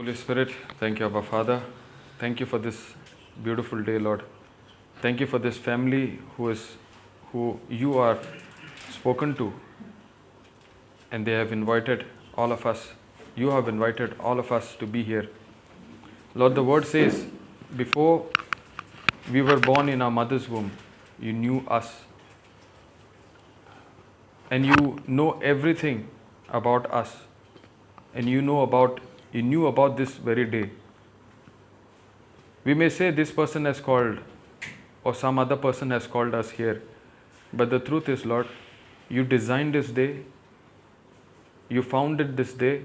Holy Spirit, thank you, Abba Father. Thank you for this beautiful day, Lord. Thank you for this family who you are spoken to, and they have invited all of us. You have invited all of us to be here. Lord, the word says, before we were born in our mother's womb, you knew us. And you know everything about us. And you knew about this very day. We may say this person has called or some other person has called us here. But the truth is, Lord, you designed this day, you founded this day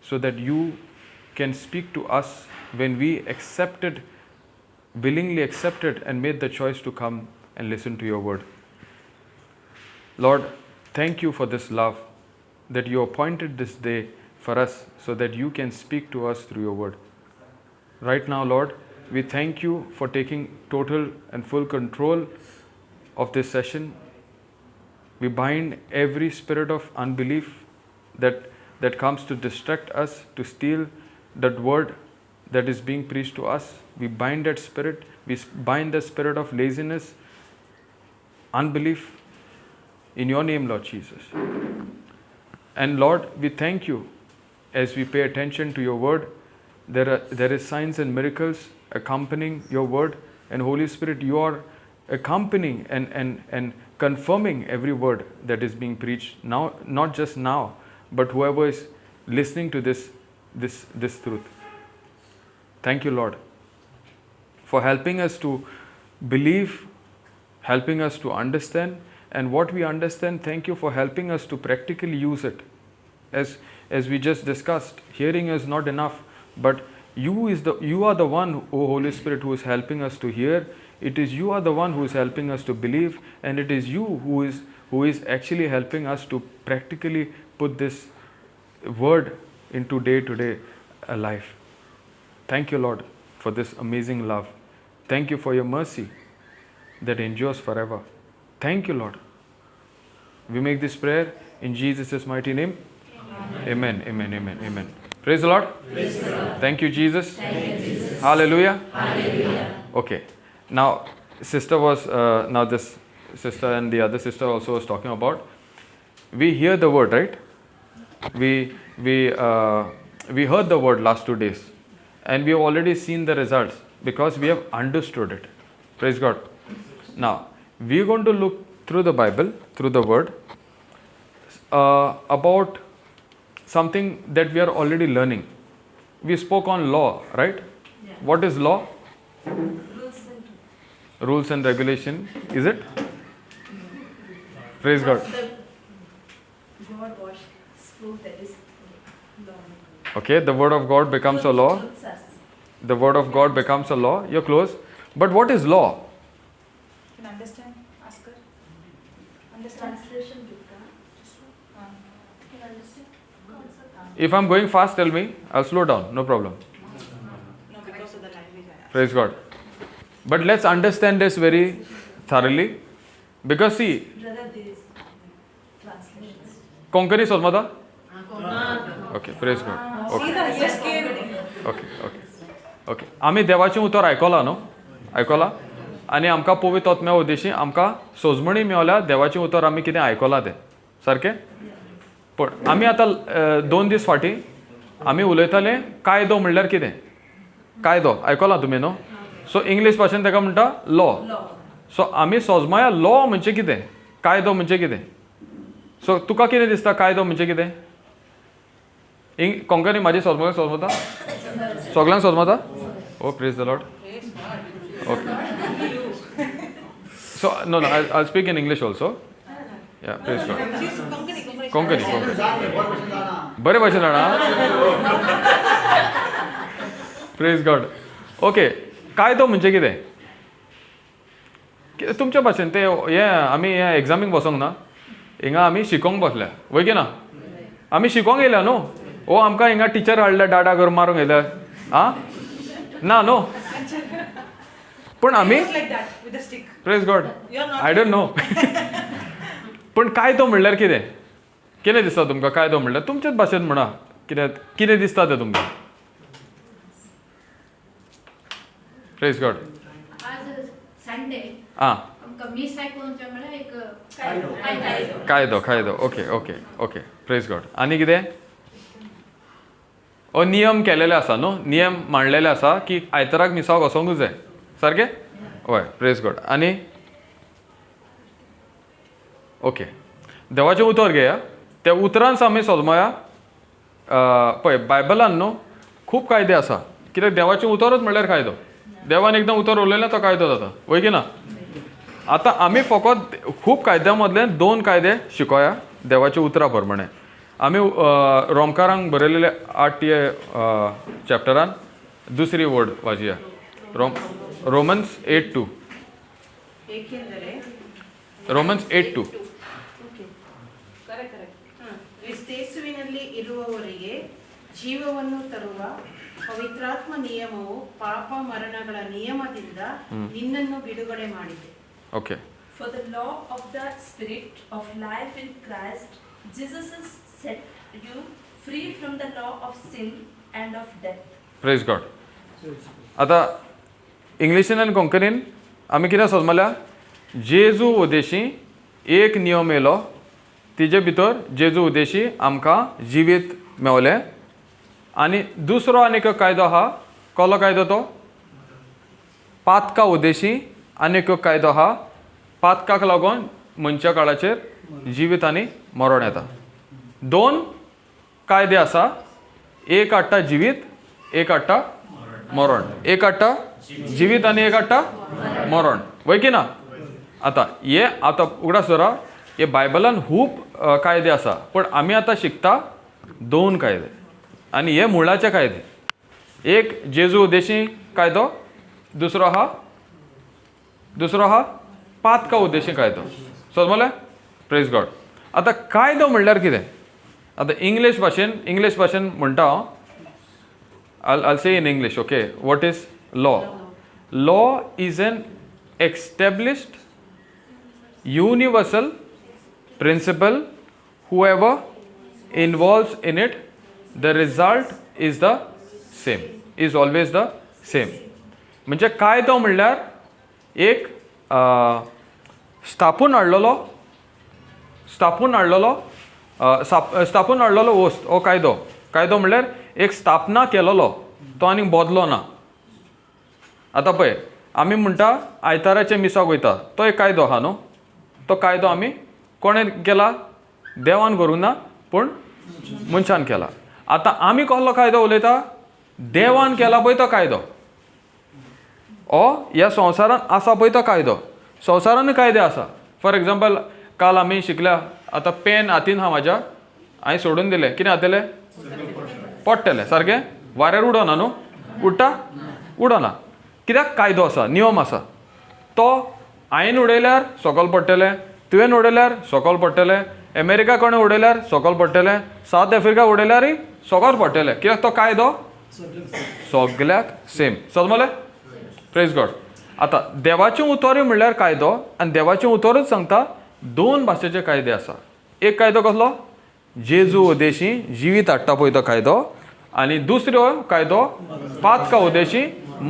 so that you can speak to us when we accepted, willingly accepted and made the choice to come and listen to your word. Lord, thank you for this love that you appointed this day for us so that you can speak to us through your word. Right now, Lord, we thank you for taking total and full control of this session. We bind every spirit of unbelief that comes to distract us, to steal that word that is being preached to us. We bind that spirit. We bind the spirit of laziness, unbelief, in your name, Lord Jesus. And Lord, we thank you as we pay attention to your word. There is signs and miracles accompanying your word. And Holy Spirit, you are accompanying and confirming every word that is being preached now, not just now, but whoever is listening to this truth. Thank you, Lord, for helping us to believe, helping us to understand, and what we understand, thank you for helping us to practically use it. As we just discussed, hearing is not enough, but you are the one, O Holy Spirit, who is helping us to hear. It is you are the one who is helping us to believe, and it is you who is actually helping us to practically put this word into day-to-day life. Thank you, Lord, for this amazing love. Thank you for your mercy that endures forever. Thank you, Lord. We make this prayer in Jesus' mighty name. Amen, amen, amen, amen. Praise the Lord. Praise the Lord. Thank you, Jesus. Thank you, Jesus. Hallelujah. Hallelujah. Okay. Now, sister was, now this sister and the other sister also was talking about, we hear the word, right? We heard the word last 2 days, and we have already seen the results because we have understood it. Praise God. Now, we are going to look through the Bible, through the word, about something that we are already learning. We spoke on law, right? Yeah. What is law? Rules and regulation, is it? Praise God. God spoke, that is law. Okay, the word of God becomes a law. The word of God becomes a law. You're close. But what is law? Can understand? Ask her. Understand. Translation. Can understand? If I'm going fast, tell me. I'll slow down. No problem. No, because of the language. Praise God. But let's understand this very thoroughly. Because see, Konkani Sozmata? Okay, praise God. Okay. Okay, okay. Okay. आमी देवाचें उतर आयकलां न्हू, आयकलां आनी आमकां पवित्र आत्म्या उद्देशी आमकां सोजमणी मेवल्या देवाचें उतर आमी कितें आयकलां तें सारकें. पूण आमी आतां 2 दीस फाटीं आमी उलयताले कायदो म्हणल्यार कितें. कायदो आयकलां तुमी न्हू. सो इंग्लीश भाशेन ताका म्हणटा लॉ. सो आमी सोजमाया लॉ म्हणजे कितें, कायदो म्हणजे कितें. सो तुका कितें दिसता कायदो म्हणजे कितें? कोंकणी म्हाजी सोजमता सोजमता सगळ्यांक सोजमता? Oh, praise the Lord. Okay. So no no, I speak in English also. Yeah, praise God. Konkani Konkani बरें भाशेन जाणा. Praise God. Okay, कायदो म्हणजे कितें तुमच्या भाशेन ते हें आमी हें एग्जामीक बसोंक ना, हिंगा आमी शिकोंक बसल्या वय की ना. आमी शिकोंक येयल्या न्हू. ओ आमकां हिंगा टिचर हाडल्या डाडा करून मारूंक येयल्या आं ना न्हू. पूण आमी praise God, I don't know. पूण कायदो म्हणल्यार कितें, कितें दिसता तुमकां कायदो म्हणल्यार? तुमच्याच भाशेन म्हणा, कितें कितें दिसता तें तुमकां? Praise God. आज संडे. आं, मीस आयकून म्हळ्यार एक कायदो कायदो. Okay okay okay, praise God. आनी कितें हो नियम केलेले आसा न्हू, नियम मांडलेले आसा की आयताराक मिसाक वचोंकूच जाय, सारकें? हय, प्रेज गॉड. आनी ओके, देवाचें उतर घेया, त्या उतरान आमी सोजमया. पळय बायबलान न्हू खूब कायदे आसा, कित्याक देवाचें उतरूच म्हणल्यार कायदो. देवान एकदां उतर उलयलें तो कायदो जाता, वय की ना? आतां आमी फकत खूब कायद्या मदले दोन कायदे शिकोया देवाच्या उतरा प्रमाणे. आमी रोमकारांक बरयलेले 8 चॅप्टरान दुसरी वर्ड वाचया, रोमन्स 8:2. रोमन्स 8:2. ಕ್ರಿಸ್ತೇಸುವಿನಲ್ಲಿ ಇರುವವರಿಗೆ ಜೀವವನ್ನು ತರುವ ಪವಿತ್ರಾತ್ಮ ನಿಯಮವು ಪಾಪ ಮರಣಗಳ ನಿಯಮದಿಂದ ನಿನ್ನನ್ನು ಬಿಡುಗಡೆ ಮಾಡಿದೆ. Okay. For the law of the Spirit of life in Christ Jesus has set you free from the law of sin and of death. Praise God. आतां इंग्लिशीन आनी कोंकणीन आमी कितें समजल्या, जेजू उद्देशी एक नियम येयलो, तिजे भितर जेजू उद्देशी आमकां जिवीत मेवलें. आनी दुसरो आनी एक कायदो आहा, कसलो कायदो तो? पातका उद्देशी आनी एक कायदो आहा, पातकाक लागून मनशा काळाचेर जिवीत आनी मरण येता. दोन कायदे आसा, एक हाडटा जिवीत, एक हाडटा मरण. एक हाडटा जिवीत आनी एक हाडटा मरण, वय की ना? आतां हे आतां उगडास दवरा, हे बायबलान खूब कायदे आसा, पूण आमी आतां शिकता दोन कायदे, आनी हे मुळाचे कायदे. एक जेजू उद्देशी कायदो, दुसरो आहा पातका उद्देशी कायदो. समजलें? Praise God. आतां कायदो म्हणल्यार कितें? आतां इंग्लीश भाशेन म्हणटा हांव, I'll say in English, okay. What is law? Law is an established universal principle. Whoever involves in it, the result is the same, is always the same. म्हणजे कायदो म्हणल्यार एक स्थापून हाडलेलो वस्त हो कायदो. कायदो म्हणल्यार एक स्थापना केलेलो, तो आनीक बदलो ना. आतां पळय आमी म्हणटा आयताराचे मिसाक वयता, तो एक कायदो आहा न्हू. तो कायदो आमी कोणें केला? देवान करूंक ना, पूण मनशान केला. आतां आमी कसलो कायदो उलयता? देवान केला पळय तो कायदो, ओ ह्या संवसारान आसा पळय तो कायदो. संवसारानूय कायदे आसा. फॉर एग्जाम्पल, काल आमी शिकल्या, आतां पेन हातीन आहा म्हाज्या, हांवें सोडून दिलें, कितें जातलें? पडटलें, सारकें? वाऱ्यार उडोना न्हू, उडटा? उडोना. कित्याक? कायदो आसा, नियम आसा. तो हांवें उडयल्यार सकयल पडटलें, तुवें उडयल्यार सकयल पडटलें, अमेरिका कोणें उडयल्यार सकयल पडटलें, सावथ आफ्रिका उडयल्यारय सकयल पडटलें. कित्याक? तो कायदो सगल्याक सेम. समजलें? Praise God. आतां देवाचें उतरूय म्हणल्यार कायदो, आनी देवाचें उतरूच सांगता दोन भाशेचे कायदे आसा. एक कायदो कसलो? जेजू उद्देशी जिवीत हाडटा पळय तो कायदो, आनी दुसरो कायदो पातका उद्देशी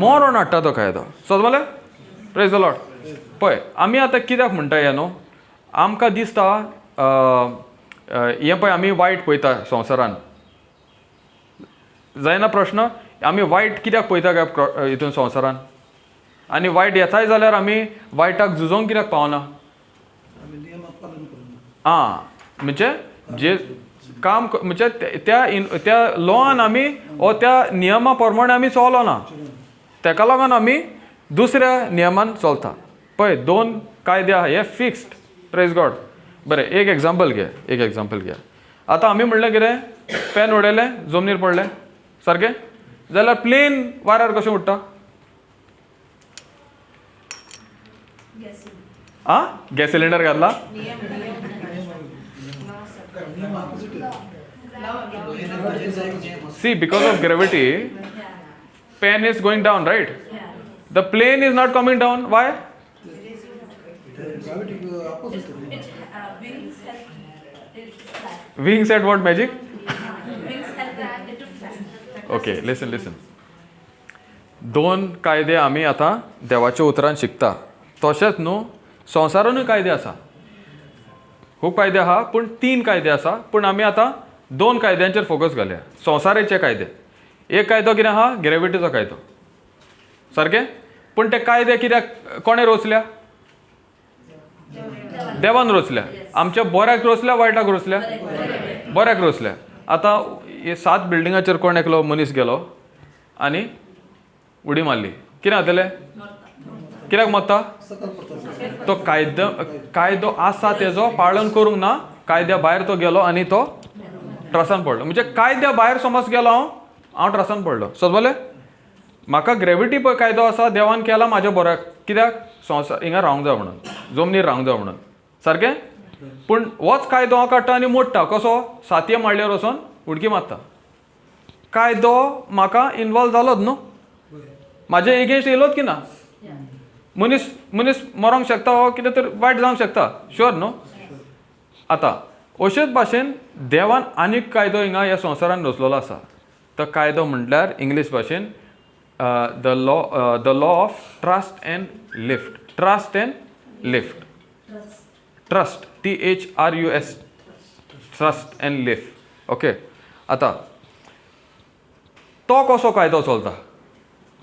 मरण हाडटा तो कायदो. समजलें? Praise the Lord. पळय आमी आतां कित्याक म्हणटा हें न्हू, आमकां दिसता हें पळय आमी वायट पळयता संवसारान, जायना प्रश्न, आमी वायट कित्याक पळयता काय हितून संवसारान? आनी वायट येताय जाल्यार आमी वायटाक झुजोंक कित्याक पावना? आं, म्हणजे जे काम म्हणजे त्या त्या लॉन आमी वो त्या नियमा प्रमाणे आमी चलना, तेका लागून आमी दुसऱ्या नियमान चलता. पळय दोन कायदे आहा हे फिक्स्ड. Praise God. बरें, एक एग्जाम्पल घे, एक एग्जाम्पल घे. आतां आमी म्हणलें कितें, पेन उडयलें जमनीर पडलें, सारकें? जाल्यार प्लेन वाऱ्यार कशें उडटा? आं, गॅस सिलिंडर घातला? See, because of gravity, pen is going down, right? The plane is not coming down. Why? Wings had what magic? Wings help it to fly. Okay, listen, listen. दोन कायदे आमी आतां देवाच्या उतरान शिकता. तशेंच न्हू संवसारानूय कायदे आसा, खूब कायदे आहा, पूण तीन कायदे आसा. पूण आमी आतां दोन कायद्यांचेर फोकस घालया, संवसाराचे कायदे. एक कायदो कितें आहा? ग्रेविटीचो कायदो, सारकें. पूण ते कायदे कित्याक, कोणें रचल्या? देवान रचल्या. आमच्या बऱ्याक रचल्या, वायटाक रचल्या? बऱ्याक रचल्या. आतां हे 7 बिल्डिंगाचेर कोण एकलो मनीस गेलो आनी उडी मारली, कितें जातलें? कित्याक मरता? तो कायदो, कायदो आसा तेजो पालन करूंक ना, कायद्या भायर तो गेलो आनी तो त्रासान पडलो. म्हणजे कायद्या भायर समज गेलो हांव, हांव त्रासान पडलो. समजलें? म्हाका ग्रेविटी पळय कायदो आसा, देवान केला म्हाज्या बऱ्याक. कित्याक? संवसार हिंगा रावंक जाय म्हणून, जमनीर रावंक जाय म्हणून, सारकें. पूण होच कायदो हांव काडटा आनी मोडटा. कसो? सातये माळयेर वचोन उडकी मारता. कायदो म्हाका इनवॉल्व जालोच न्हू, म्हाजे एगेन्स्ट येयलोच की ना. मनीस मनीस मरोंक शकता वो कितें तर वायट जावंक शकता, शुअर न्हू. आतां अशेच भाशेन देवान आनीक कायदो हिंगा ह्या संवसारान रचलेलो आसा. तो कायदो म्हटल्यार इंग्लीश भाशेन the law of thrust and lift. Thrust and lift, thrust, T H R U S, thrust and lift. Okay, आतां तो कसो कायदो चलता?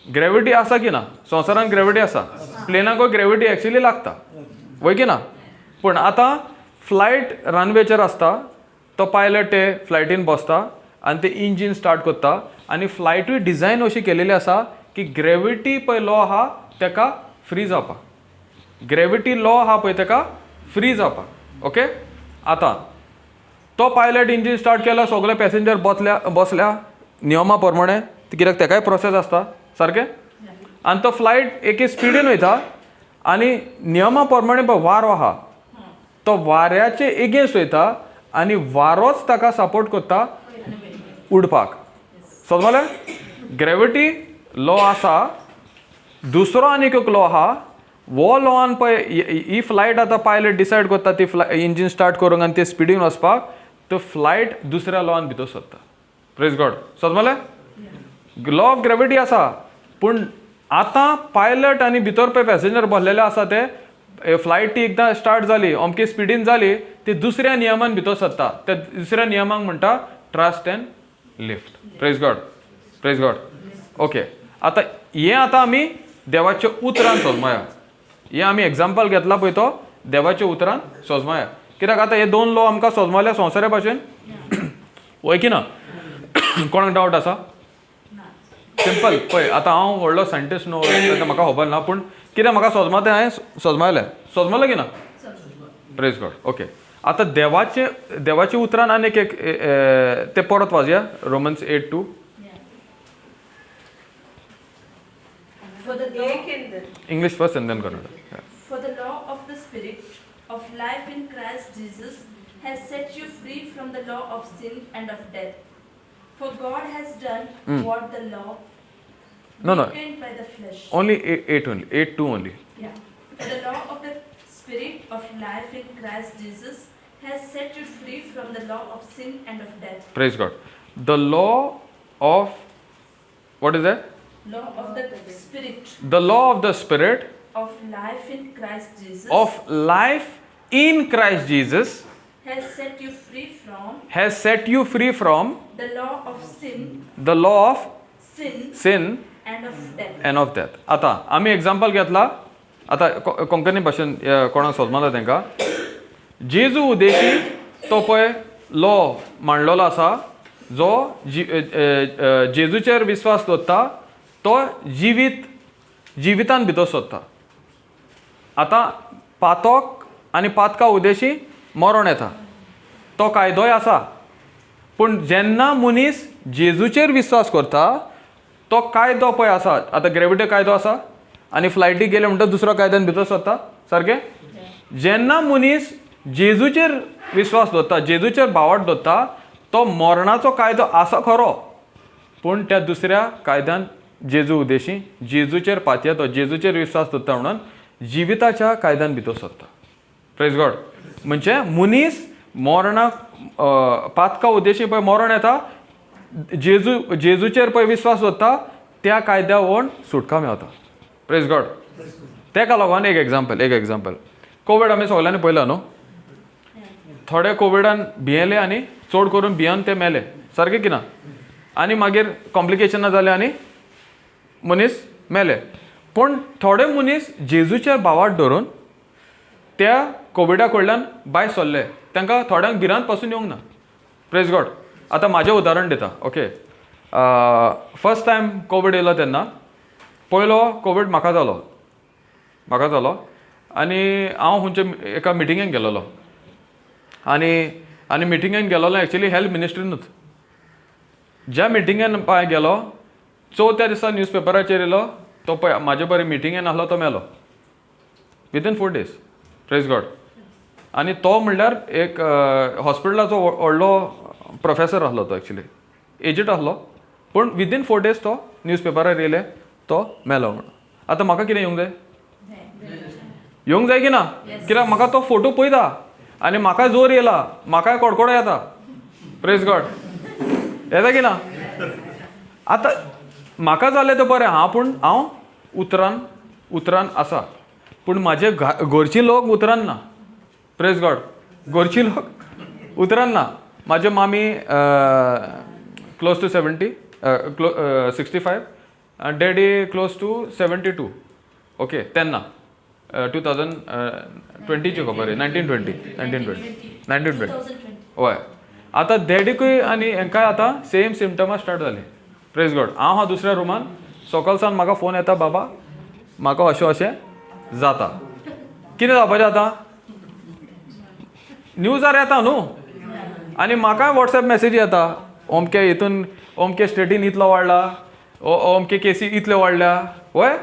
ग्रेविटी आसा की ना? संवसारान ग्रेविटी आसा, प्लेनाकूय ग्रेविटी एक्चुली लागता, वय की ना? पूण आतां फ्लायट रनवेचेर आसता, तो पायलट ते फ्लायटीन बसता आनी ते इंजीन स्टार्ट करता आनी फ्लायटूय डिजायन अशी केलेली आसा की ग्रेविटी पळय लॉ आहा तेका फ्री जावपाक, ग्रेविटी लॉ आहा पळय तेका फ्री जावपाक. ओके, आतां तो पायलट इंजीन स्टार्ट केला, सगळे पॅसेंजर बसल्या नियमा प्रमाणे, कित्याक तेकाय प्रोसेस आसता, सारकें. आनी तो फ्लायट एके स्पिडीन वयता आनी नियमा प्रमाणे पळय वारो आहा, तो वाऱ्याचे एगेन्स्ट वयता आनी वारोच ताका सपोर्ट करता उडपाक. समजलें? ग्रेविटी लॉ आसा. दुसरो आनीक एक लॉ आहा, वो लॉन पळय ही फ्लायट आतां पायलट डिसायड करता ती फ्लाय इंजीन स्टार्ट करूंक आनी ते स्पिडीन वचपाक, तो फ्लायट दुसऱ्या लॉन भितर सरता. Praise God. समजलें? लॉ ऑफ ग्रेविटी आसा, पूण आतां पायलट आनी भितर पळय पॅसेंजर बसलेले आसा ते फ्लायट ती एकदां स्टार्ट जाली, अमके स्पिडीन जाली, ती दुसऱ्या नियमान भितर सरता. त्या दुसऱ्या नियमाक म्हणटा thrust and lift. Praise God, praise God. Okay, आतां हें आतां आमी देवाच्या उतरान सोजमाया. हें आमी एग्जाम्पल घेतला पळय तो देवाच्या उतरान सोजमाया. कित्याक आतां हे दोन लॉ आमकां सोजमाल्या संवसारा भाशेन, वय की ना? कोणाक डावट आसा? सिंपल पळय, आतां हांव व्हडलो सायंटिस्ट न्हू, म्हाका खबर ना, पूण कितें म्हाका सोजमा तें हांवें सोजमायलें. सोजमालें की ना? Praise God. Okay, आतां देवाचे देवाच्या उतरान आनीक एक तें परत वाचया, Romans 8:2. English first and then Kannada. For the law of the Spirit of life in Christ Jesus has set you free from the law of sin and of death. For God has done what the law weakened by the flesh. Only 8 only, 8:2 only. Yeah. For the law of the Spirit of life in Christ Jesus has set you free from the law of sin and of death. Praise God. The law of, what is that? Law of the Spirit. The law of the Spirit of life in Christ Jesus. Of life in Christ Jesus has set you free from. Has set you free from the law of sin. The law of sin. Sin and of death. And of death. आतां आमी example घेतला. आतां कोंकणी भाशेन कोणाक सोदमाता तेंकां, जेजू उदेशी तो पळय लॉ मांडलेलो आसा, जो जेजूचेर विस्वास दवरता तो जिवितान भितर सोदता. आतां पातक आनी पातका उदेशी मरण येता, तो कायदोय आसा, पूण जेन्ना मनीस जेजूचेर विस्वास करता तो कायदो पळय आसा. आतां ग्रेविटी कायदो आसा आनी फ्लायटीक गेले म्हणटच दुसरो कायद्यान भितर सरता, सारकें. जेन्ना मनीस जेजूचेर विस्वास दवरता, जेजूचेर भावार्थ दवरता, तो मरणाचो कायदो आसा खरो, पूण त्या दुसऱ्या कायद्यान जेजू उदेशी जेजूचेर पातयेतो, जेजूचेर विस्वास दवरता म्हणून जिविताच्या कायद्यान भितर सरता. Praise God. म्हणजे मनीस मरणाक पातका उदेशी पळय मरण येता, जेजूचेर पळय विस्वास दवरता त्या कायद्या वोन सुटका मेवता. प्रेज गॉड. तेका लागून एक एग्जाम्पल, एक एग्जाम्पल, कोवीड आमी सगल्यांनी पळयला न्हू. थोडे कोविडान भियेले आनी चड करून भियेवन ते मेले, सारकें की ना? आनी मागीर कॉम्प्लिकेशनां जालें आनी मनीस मेले. पूण थोडे मनीस जेजूचेर भावार्थ धरून त्या कोविडा कडल्यान भायर सरले. तांकां थोड्यांक भिरांत पासून येवंक ना. Praise God. आतां म्हाजें उदाहरण दिता. ओके, फर्स्ट टायम कोवीड येयलो तेन्ना पयलो कोवीड म्हाका जालो, म्हाका जालो आनी हांव खंयच्या एका मिटिंगेक गेलोलो आनी आनी मिटिंगेन गेलोलो एक्चुली हेल्थ मिनिस्ट्रीनूच. ज्या मिटिंगेन हांव गेलो चवथ्या दिसा न्यूज पेपराचेर येयलो तो पळय म्हाजे बरें मिटिंगेन आसलो तो मेलो विदीन 4 days. Praise God. आनी तो म्हणल्यार एक हॉस्पिटलाचो व्हडलो प्रोफेसर आसलो तो, एक्चुली एजड आसलो, पूण विदीन 4 days तो न्यूज पेपरार येयले तो मेलो म्हणून. आतां म्हाका कितें येवंक जाय? येवंक जाय की ना? कित्याक म्हाका तो फोटो पळयता आनी म्हाका जोर येयला, म्हाकाय कडकडो येता. प्रेज गॉड. येता की ना? आतां म्हाका जालें तें बरें आहा, पूण हांव उतरान उतरान आसा, पूण म्हाजे घरची लोक उतरान ना. प्रेज गॉड. घरची लोक उतरान ना. म्हाजे मामी close to 70, 65, daddy close to 72. Okay, तेन्ना 2020ची खबर, 1920 1920 1920. हय. आतां डॅडीकूय आनी हेंकाय आतां सेम सिमटमां स्टार्ट जालीं. प्रेज गॉड. हांव आहा दुसऱ्या रुमान, सकल सावन म्हाका फोन येता, बाबा म्हाका अशें अशें जाता. कितें जावपाचें आतां? न्यूजार येता न्हू, आनी म्हाकाय वॉट्सएप मॅसेजी येता, अमके हितून अमके स्टेटीन इतलो वाडला, अमके केसी इतल्यो वाडल्या. वय.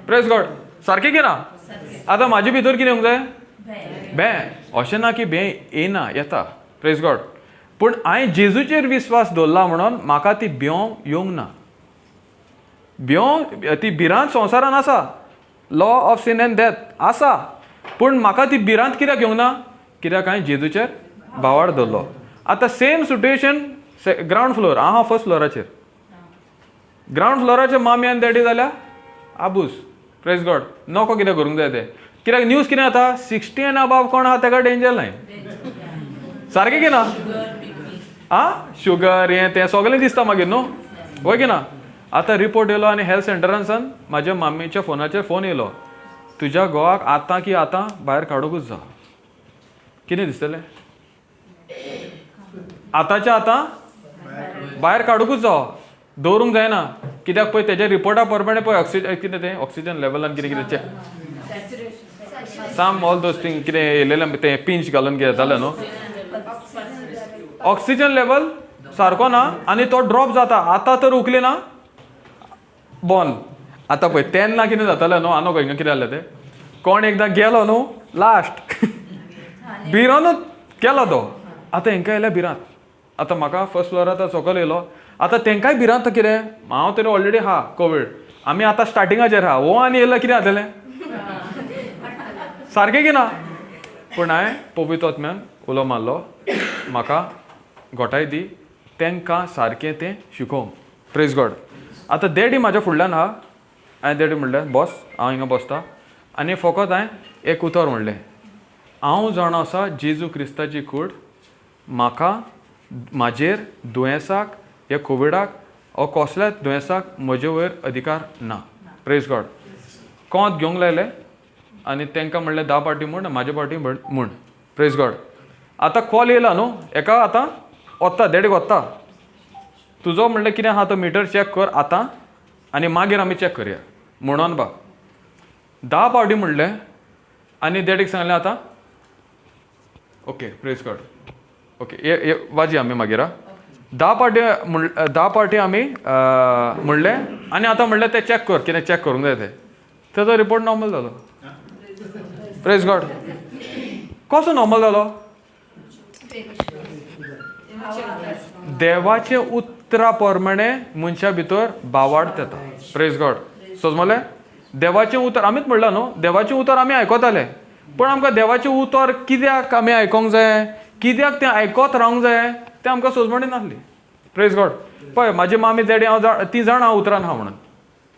प्रेज गॉड. सारकें की ना? आतां म्हाजे भितर कितें येवंक जाय? भें. अशें ना की भें येना, येता. प्रेज गॉड. पूण हांवें जेजूचेर विस्वास दवरला म्हणून म्हाका ती भियोंक येवंक ना. भियोंक ती भिरांत संवसारान आसा, law of sin and death आसा, पूण म्हाका ती भिरांत कित्याक येवंक ना? कित्याक हांवें जेजूचेर भावार्थ दवरलो. आतां सेम सिट्युएशन ग्रावंड फ्लोर, हांव फर्स्ट फ्लोराचेर, ग्रावंड फ्लोराचेर मामी आनी डॅडी जाल्या आबूज. प्रेज गॉड. नको कितें करूंक जाय तें, कित्याक न्यूज कितें जाता, 60 एंड अबाव कोण आहा तेका डेंजर नाय, सारकें की ना? आं, शुगर हें तें सगळें दिसता मागीर न्हू, वय की ना? आतां रिपोर्ट येयलो आनी हेल्थ सेंटरानसान म्हाज्या मामीच्या फोनाचेर फोन येयलो, तुज्या घोवाक आतां की आतां भायर काडूंकूच जा. कितें दिसतलें? आतांच्या आतां भायर काडूंकूच जावो, दवरूंक जायना. कित्याक पळय तेज्या रिपोर्टा प्रमाणे पळय ऑक्सिजन कितें तें ऑक्सिजन लेवलान कितें कितें check some all those thing कितें येयलेलें तें पिंच घालून कितें जालें न्हू, ऑक्सिजन लेवल सारको ना आनी तो ड्रॉप जाता. आतां तर उखली ना बॉन. आतां पळय तेन्ना कितें जातालें न्हू, आनो खंय कितें जालें तें, कोण एकदां गेलो न्हू लास्ट भिरानूच गेलो तो. आतां हेंकां येयल्या भिरांत. आतां म्हाका फर्स्ट फ्लोर आतां सकयल येयलो, आतां तेंकांय भिरांत कितें, हांव तरी ऑलरेडी आहा कोवीड, आमी आतां स्टार्टिंगाचेर आहा, हो आनी येयलो कितें जातलें, सारकें की ना? पूण हांवें पवित्र आत्म्यान उलो मारलो, म्हाका घोटाय दी तेंकां सारकें तें शिकोवंक. Praise God. आतां डॅडी म्हाज्या फुडल्यान आहा, हांवें डॅडी म्हणलें बॉस हांव हिंगा बसता, आनी फकत हांवें एक उतर म्हणलें, हांव जाणा आसा जेजू क्रिस्ताची कूड म्हाका म्हाजेर दुयेंसाक ह्या कोविडाक ओ कसल्याच दुयेंसाक म्हजे वयर अधिकार ना. Praise God. कोंत घेवंक लायलें आनी तांकां म्हणलें 10 पाटी म्हूण, म्हाजे पाटी म्हूण. Praise God. आतां कॉल येयला न्हू एका, आतां वता डॅडीक वता तुजो, म्हणलें कितें आहा तो मिटर चॅक कर आतां आनी मागीर आमी चॅक करया म्हणून बा 10 पावटी म्हणलें आनी डॅडीक सांगलें आतां ओके. Praise God. Okay, ये वाजी आमी मागीर आं 10 पावटी म्हण 10 पावटी आमी म्हणलें आनी आतां म्हणलें तें चॅक कर, कितें चॅक करूंक जाय तें, तेजो रिपोर्ट नॉर्मल जालो. Praise God. कसो नॉर्मल जालो? देवाचे उतरा प्रमाणे मनशा भितर भावार्थ येता. Praise God. सोजमलें? देवाचें उतर आमीच म्हणलां न्हू, देवाचें उतर आमी आयकताले, पूण आमकां देवाचें उतर कित्याक आमी आयकोंक जाय, कित्याक तें आयकत रावंक जाय तें आमकां सोजमणी नासली. Praise God. पळय म्हाजी मामी डॅडी हांव ती जाणा हांव उतरान आहा म्हणून,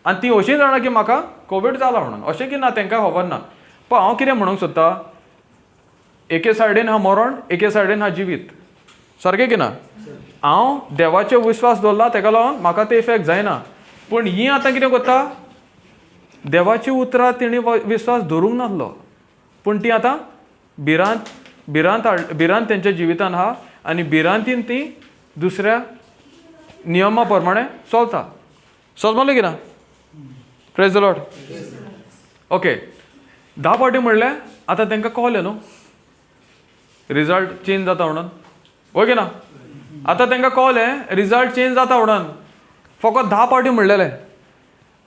आनी ती अशीं जाणा की म्हाका कोवीड जाला म्हणून, अशें की ना तांकां खबर ना. पण हांव कितें म्हणूंक सोदता, एके सायडीन हा मरण, एके सायडीन हा जिवीत, सारकें की ना? हांव देवाचेर विश्वास दवरला तेका लागून म्हाका ते इफेक्ट जायना. पूण ही आतां कितें करता, देवाची उतरां तेणी विश्वास दवरूंक नासलो, पूण ती आतां भिरांत भिरांत भिरांत तेंच्या जिवितान आहा आनी भिरांतीन ती दुसऱ्या नियमा प्रमाणे चलता. समजलें की ना? Praise the Lord. Okay, 10 फावटी म्हणलें आतां तांकां कळ्ळें न्हू रिजल्ट चेंज जाता म्हणून, ओके ना? आतां तांकां कळ्ळें रिजल्ट चेंज जाता म्हणून, फकत 10 फावटी म्हणलेलें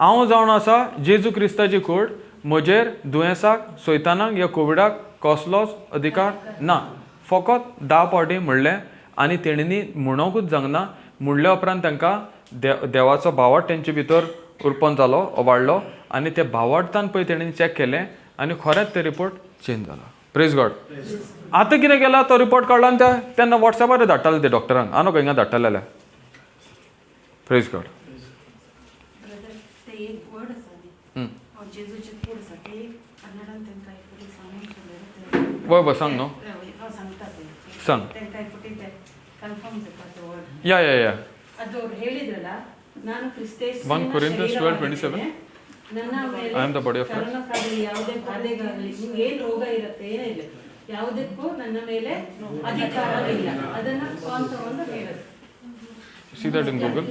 हांव जावन आसा जेजू क्रिस्ताची कूड, म्हजेर दुयेंसाक, सैतानाक या कोविडाक कसलोच अधिकार ना. फकत 10 फावटी म्हणलें आनी तेणींनी म्हणोंकूच जावंक ना. म्हणल्या उपरांत तांकां देवाचो भावार्थ तेंचे भितर उत्पन्न जालो, वाडलो आनी ते भावार्थान पळय तेणीन चॅक केलें आनी खरेंच ते रिपोर्ट चेंज जाला. Praise God. आतां कितें केलां, तो रिपोर्ट काडला आनी ते तेन्ना वॉट्सॅपार धाडटाले ते डॉक्टरांक, आनी खंय धाडटाले जाल्यार. Praise God. वय वय सांग न्हू, सांग. या या या. 1 Corinthians 12:27. I am the body of Christ. ಯಾವುದೇ ಬಾಧೆಗಾಗಲಿ, ನಿಮ್ಗೆ ಏನು ರೋಗ ಇರುತ್ತೆ ಏನೇ ಇಲ್ಲ, ಯಾವುದಕ್ಕೂ ನನ್ನ ಮೇಲೆ ಅಧಿಕಾರವಿಲ್ಲ, ಅದನ್ನ ಸ್ವಂತವನ್ನು ಹೇಳುತ್ತೆ. See that in Google.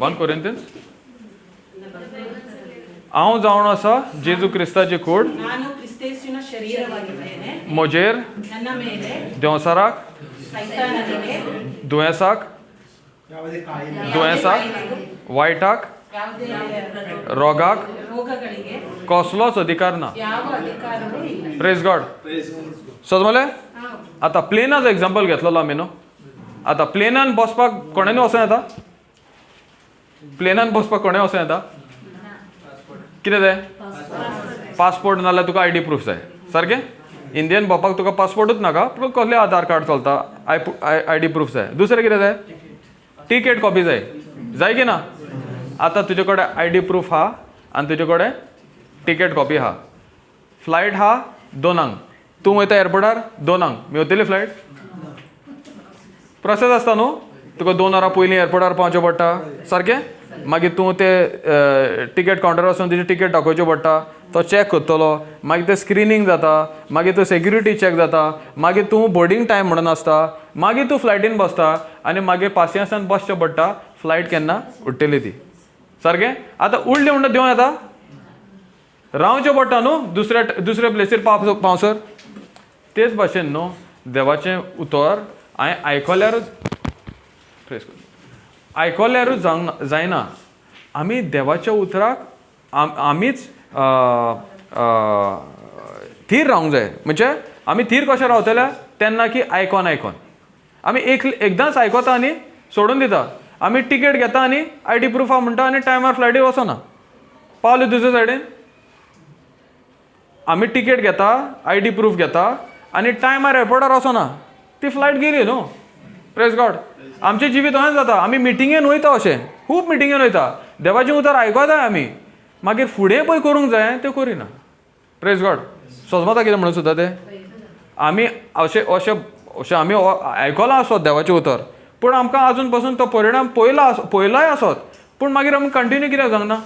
1 Corinthians. हांव जावन आसा जेजू क्रिस्ताची कूड, ನಾನು ಕ್ರಿಸ್ತೇಸುವಿನ ಶರೀರವಾಗಿದ್ದೇನೆ, म्हजेर ನನ್ನ ಮೇಲೆ देंवचाराक, ಸೈತಾನನಿಗೆ, दुयेंसाक, दुयेंसाक, वायटाक, रोगाक ರೋಗಗಳಿಗೆ कसलोच अधिकार ना. ಯಾವ ಅಧಿಕಾರವೂ ಇಲ್ಲ. Praise God. समजलें? आतां प्लेनाचो एग्जाम्पल घेतलेलो आमी न्हू. आतां प्लेनान बसपाक कोणेंय वचों येता? प्लेनान बसपाक कोणें वचों येता? कितें जाय? पासपोर्ट नाल्यार तुका I D proof जाय, सारकें? इंडियन भोंवपाक तुका पासपोर्टूच नाका, पूण कसलें आधार कार्ड चलता, I D proof जाय. दुसरें कितें जाय? टिकेट कॉपी जाय, जाय की ना? आतां तुजे कडेन I D proof आहा आनी तुजे कडेन टिकेट कॉपी आहा. फ्लायट आहा 2 तूं वयता एअरपोर्टार 2 मेवतली फ्लायट? प्रोसेस आसता न्हू, तुका 2 वरां पयलीं एअरपोर्टार पावचें पडटा, सारकें? मागीर तूं ते टिकेट कावंटरार वचून तुजी टिकेट दाखोवची पडटा, तो चॅक करतलो, मागीर तें स्क्रिनींग जाता, मागीर तूं सेक्युरिटी चॅक जाता, मागीर तूं बोर्डींग टायम म्हणून आसता, मागीर तूं फ्लायटीन बसता आनी मागीर पासियेंसान बसचें पडटा, फ्लायट केन्ना उडटली ती, सारकें? आतां उडली म्हणटा देंवों येता, रावचें पडटा न्हू दुसऱ्या दुसऱ्या प्लेसीर पावसर. तेच भाशेन न्हू देवाचें उतर हांवें आयकल्यारूच आयकल्यारूच जावंक जायना, आमी देवाच्या उतराक आमीच थीर रावंक जाय. म्हणजे आमी थीर कशें रावतले तेन्ना की आयकोन आयकोन आमी एकदांच आयकता आनी सोडून दिता. आमी टिकेट घेता आनी I D proof आहा म्हणटा आनी टायमार फ्लायटीर वचना, पावले दुसरे सायडीन. आमी टिकेट घेता, I D proof घेता आनी टायमार एअरपोर्टार वचना, ती फ्लायट गेली न्हू. Praise God. आमचें जिवीत अशें जाता, आमी मिटिंगेन वयता, अशें खूब मिटिंगेन वयता, देवाचें उतर आयकता आमी, मागीर फुडें पळय करूंक जाय तें करिना. Praise God. सजमता कितें म्हणून सुद्दां तें आमी अशें अशें अशें आमी आयकलां आसत देवाचें उतर, पूण आमकां आजून पसून तो परिणाम पयला पयलाय आसत, पूण मागीर आमी कंटिन्यू कित्याक जावंक ना?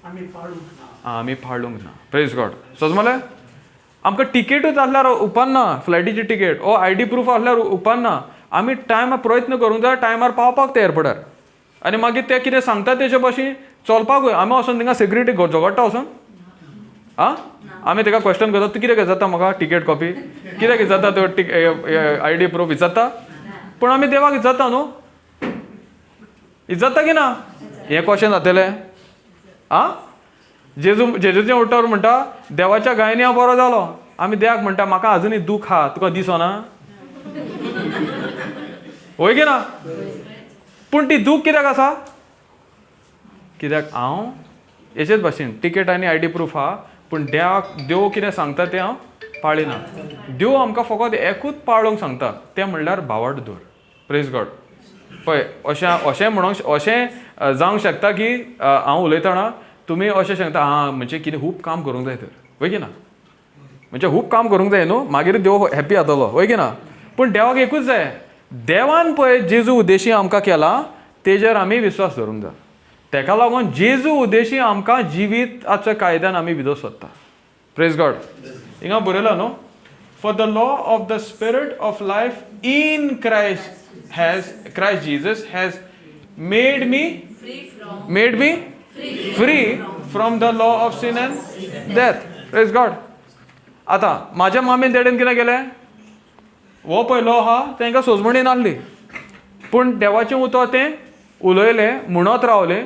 आमी पाळूंक ना. Praise God. सजमलें? आमकां टिकेटूच आसल्यार उपकारना, फ्लायटीची ticket O I D proof आसल्यार उपकारना, आमी टायमार प्रयत्न करूंक जाय टायमार पावपाक ते एअरपोर्टार आनी मागीर ते कितें सांगता तेजे भाशेन चलपाक जाय. आमी वचोन थिंगा सेक्युरिटी झगडटा वचोन, आं आमी ताका क्वेश्चन करता, तूं कितें विचारता म्हाका टिकेट कॉपी, कित्याक विचारता तो I D proof विचारता? पूण आमी देवाक विचारता न्हू, विचारता की ना? हें कशें जातलें? आं जेजू जेजूचें उतर म्हणटा देवाच्या गायनी हांव बरो जालो. आमी देवाक म्हणटा म्हाका आजुनूय दूख आहा, तुका दिसना? वय की ना? पूण ती दूख कित्याक आसा? कित्याक हांव हेचेच भाशेन टिकेट आनी I D proof आहा, पूण देवाक देव कितें सांगता तें हांव पाळिना. देव आमकां फकत एकूच पाळूंक सांगता, तें म्हणल्यार भावार्थ दवर. Praise God. पळय अशें अशें म्हणूंक अशें जावंक शकता की हांव उलयतना तुमी अशें सांगता आं म्हणजे कितें खूब काम करूंक जाय तर, वय की ना? म्हणजे खूब काम करूंक जाय न्हू, मागीर देव हॅप्पी जातलो, वय की ना? पूण देवाक एकूच जाय, देवान पळय जेजू उद्देशी आमकां केला तेजेर आमी विस्वास धरूंक जाय. तेका लागून जेजू उद्देशी आमकां जिविताच्या कायद्यान आमी विदोस सोदता. Praise God. हिंगा बरयला न्हू, for the law of the spirit of life in Christ has Christ Jesus has made me free from the law of sin and death. Praise God. आतां म्हाज्या मामीन देडेन कितें केलें, हो पळय लॉ आहा तांकां सोजमणी नासली, पूण देवाचें उतर तें उलयलें म्हणत रावलें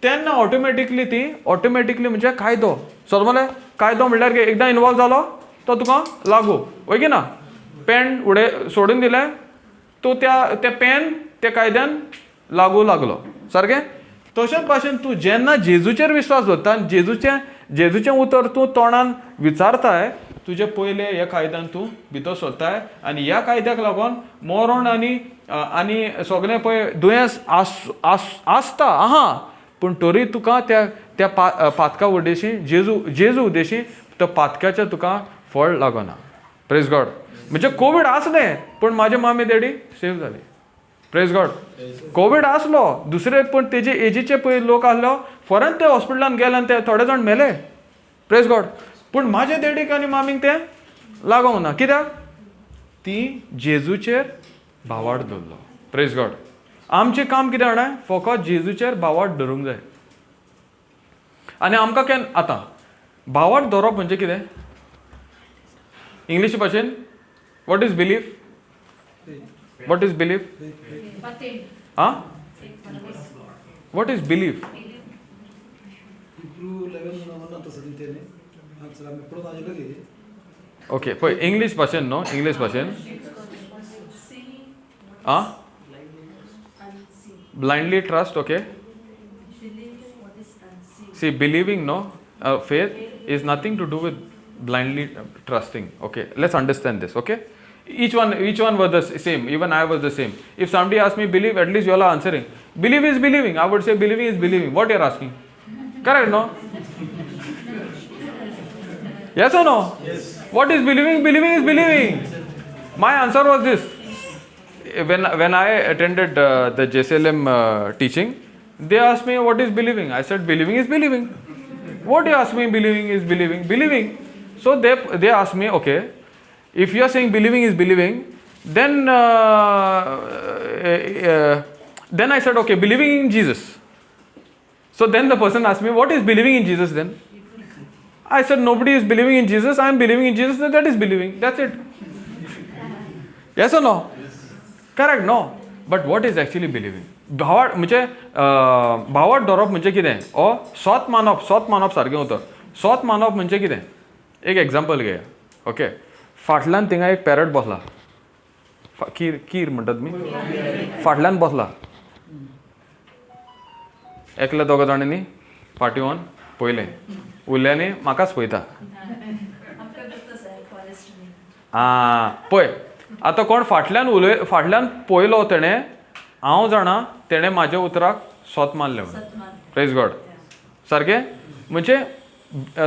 तेन्ना ऑटोमॅटिकली ती ऑटोमॅटिकली म्हणजे कायदो समजलें. कायदो म्हणल्यार एकदां इनवॉल्व जालो तो तुका लागू, वय की ना? पेन उडय सोडून दिलें तूं त्या तें पेन त्या कायद्यान लागू लागलो सारकें. तशेंच भाशेन तूं जेन्ना जेजूचेर विस्वास दवरता आनी जेजूचें उतर तूं तोंडान विचारताय, तुजे पयले ह्या कायद्यान तूं भितर सोदताय आनी ह्या कायद्याक लागून मरण आनी आनी सगळें पळय दुयेंस आसता आहा, पूण तरी तुका त्या त्या पातका उद्देशी जेजू उद्देशी त्या पातकाचें तुका फळ लागना. Praise God. म्हणजे कोवीड आसलें पूण म्हाजे मामी डॅडी सेफ जाली. Praise God. Covid आसलो दुसरे, पूण तेजे एजीचे पळय लोक आसलो फॉरन ते हॉस्पिटलान गेले आनी ते थोडे जाण मेले. Praise God. पूण म्हाजे डॅडीक आनी मामीक तें लागोंक ना, कित्याक? ती जेजूचेर भावार्थ दवरलो. Praise God. आमचें काम कितें जाणा, फकत जेजूचेर भावार्थ धरूंक जाय. आनी आमकां केन्ना आतां भावार्थ दवरप म्हणजे कितें? इंग्लीश भाशेन what is belief? What is belief? Ah, what is belief? Okay पळय इंग्लीश भाशेन न्हू, इंग्लीश भाशेन ah blindly trust. Okay, see believing no faith is nothing to do with blindly trusting. Okay, let's understand this. Okay, each one was the same. Even I was the same. If somebody asked me believe, at least you all are answering. Believe is believing. I would say believing is believing. What you are asking? Correct, no? Yes or no? Yes. What is believing? Believing is believing. My answer was this. When I attended the JCLM teaching, they asked me what is believing. I said believing is believing. What you ask me believing is believing? Believing. So they asked me, okay, if you are saying believing is believing, then then I said, okay, believing in Jesus. So then the person asked me, what is believing in Jesus then? I said, nobody is believing in Jesus, I am believing in Jesus, that is believing. That's it. Yes or no? Yes. Correct, no? But what is actually believing? भावार्थ म्हणजे भावार्थ दवरप म्हणजे कितें? ओ सोत मानप, सोत मानप सारकें उतर. सोत मानप म्हणजे कितें? एक एग्जाम्पल घेया. ओके, फाटल्यान थिंगा एक पॅरट बसला, कीर कीर म्हणटात तुमी, फाटल्यान बसला. एकल्या दोगा जाणांनी फाटीं वोन पळयलें, उरल्यांनी म्हाकाच पळयता. आं पळय आतां कोण फाटल्यान उलय, फाटल्यान पळयलो तेणें, हांव जाणा तेणें म्हाज्या उतराक सोत मानलें म्हणून. Praise God. सारकें म्हणजे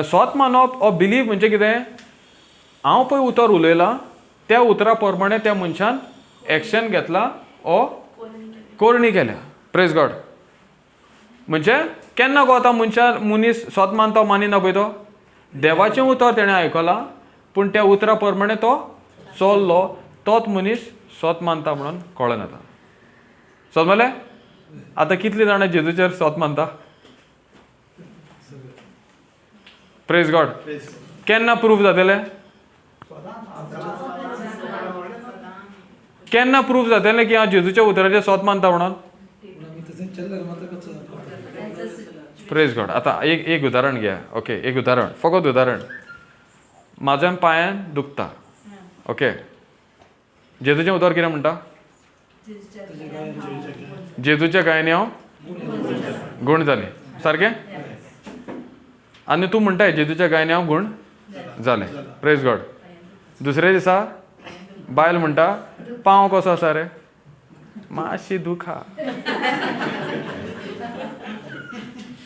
सोत मानप ओ बिलीव म्हणजे कितें? हांव पळय उतर उलयलां त्या उतरा प्रमाणे त्या मनशान एक्शन घेतला ओ कोरणी केल्या. Praise God. म्हणजे केन्ना गो आतां मनशान मनीस सोत मानता मानिना पळय तो देवाचें उतर तेणें आयकलां पूण त्या उतरा प्रमाणे तो चल्लो, तोच मनीस सोत मानता म्हणून कळोन येता. समजलें? आतां कितलीं जाणां जेजूचेर सोत मानता? Praise God. केन्ना प्रूफ जातलें? केन्ना प्रूफ जातलें की हांव जेजूच्या उतराचेर सोत मानता म्हणून? Praise God. आतां एक एक उदाहरण घेया. ओके, एक उदाहरण, फकत उदाहरण. म्हाज्या पांयान दुखता. ओके, जेजूचें उतर कितें म्हणटा? जेजूच्या गायनी हांव गूण जालें. सारकें? आनी तूं म्हणटाय जेजूच्या गायनी हांव गूण जालें. Praise God. दुसऱ्या दिसा बायल म्हणटा पांव कसो आसा रे? मातशी दुखा.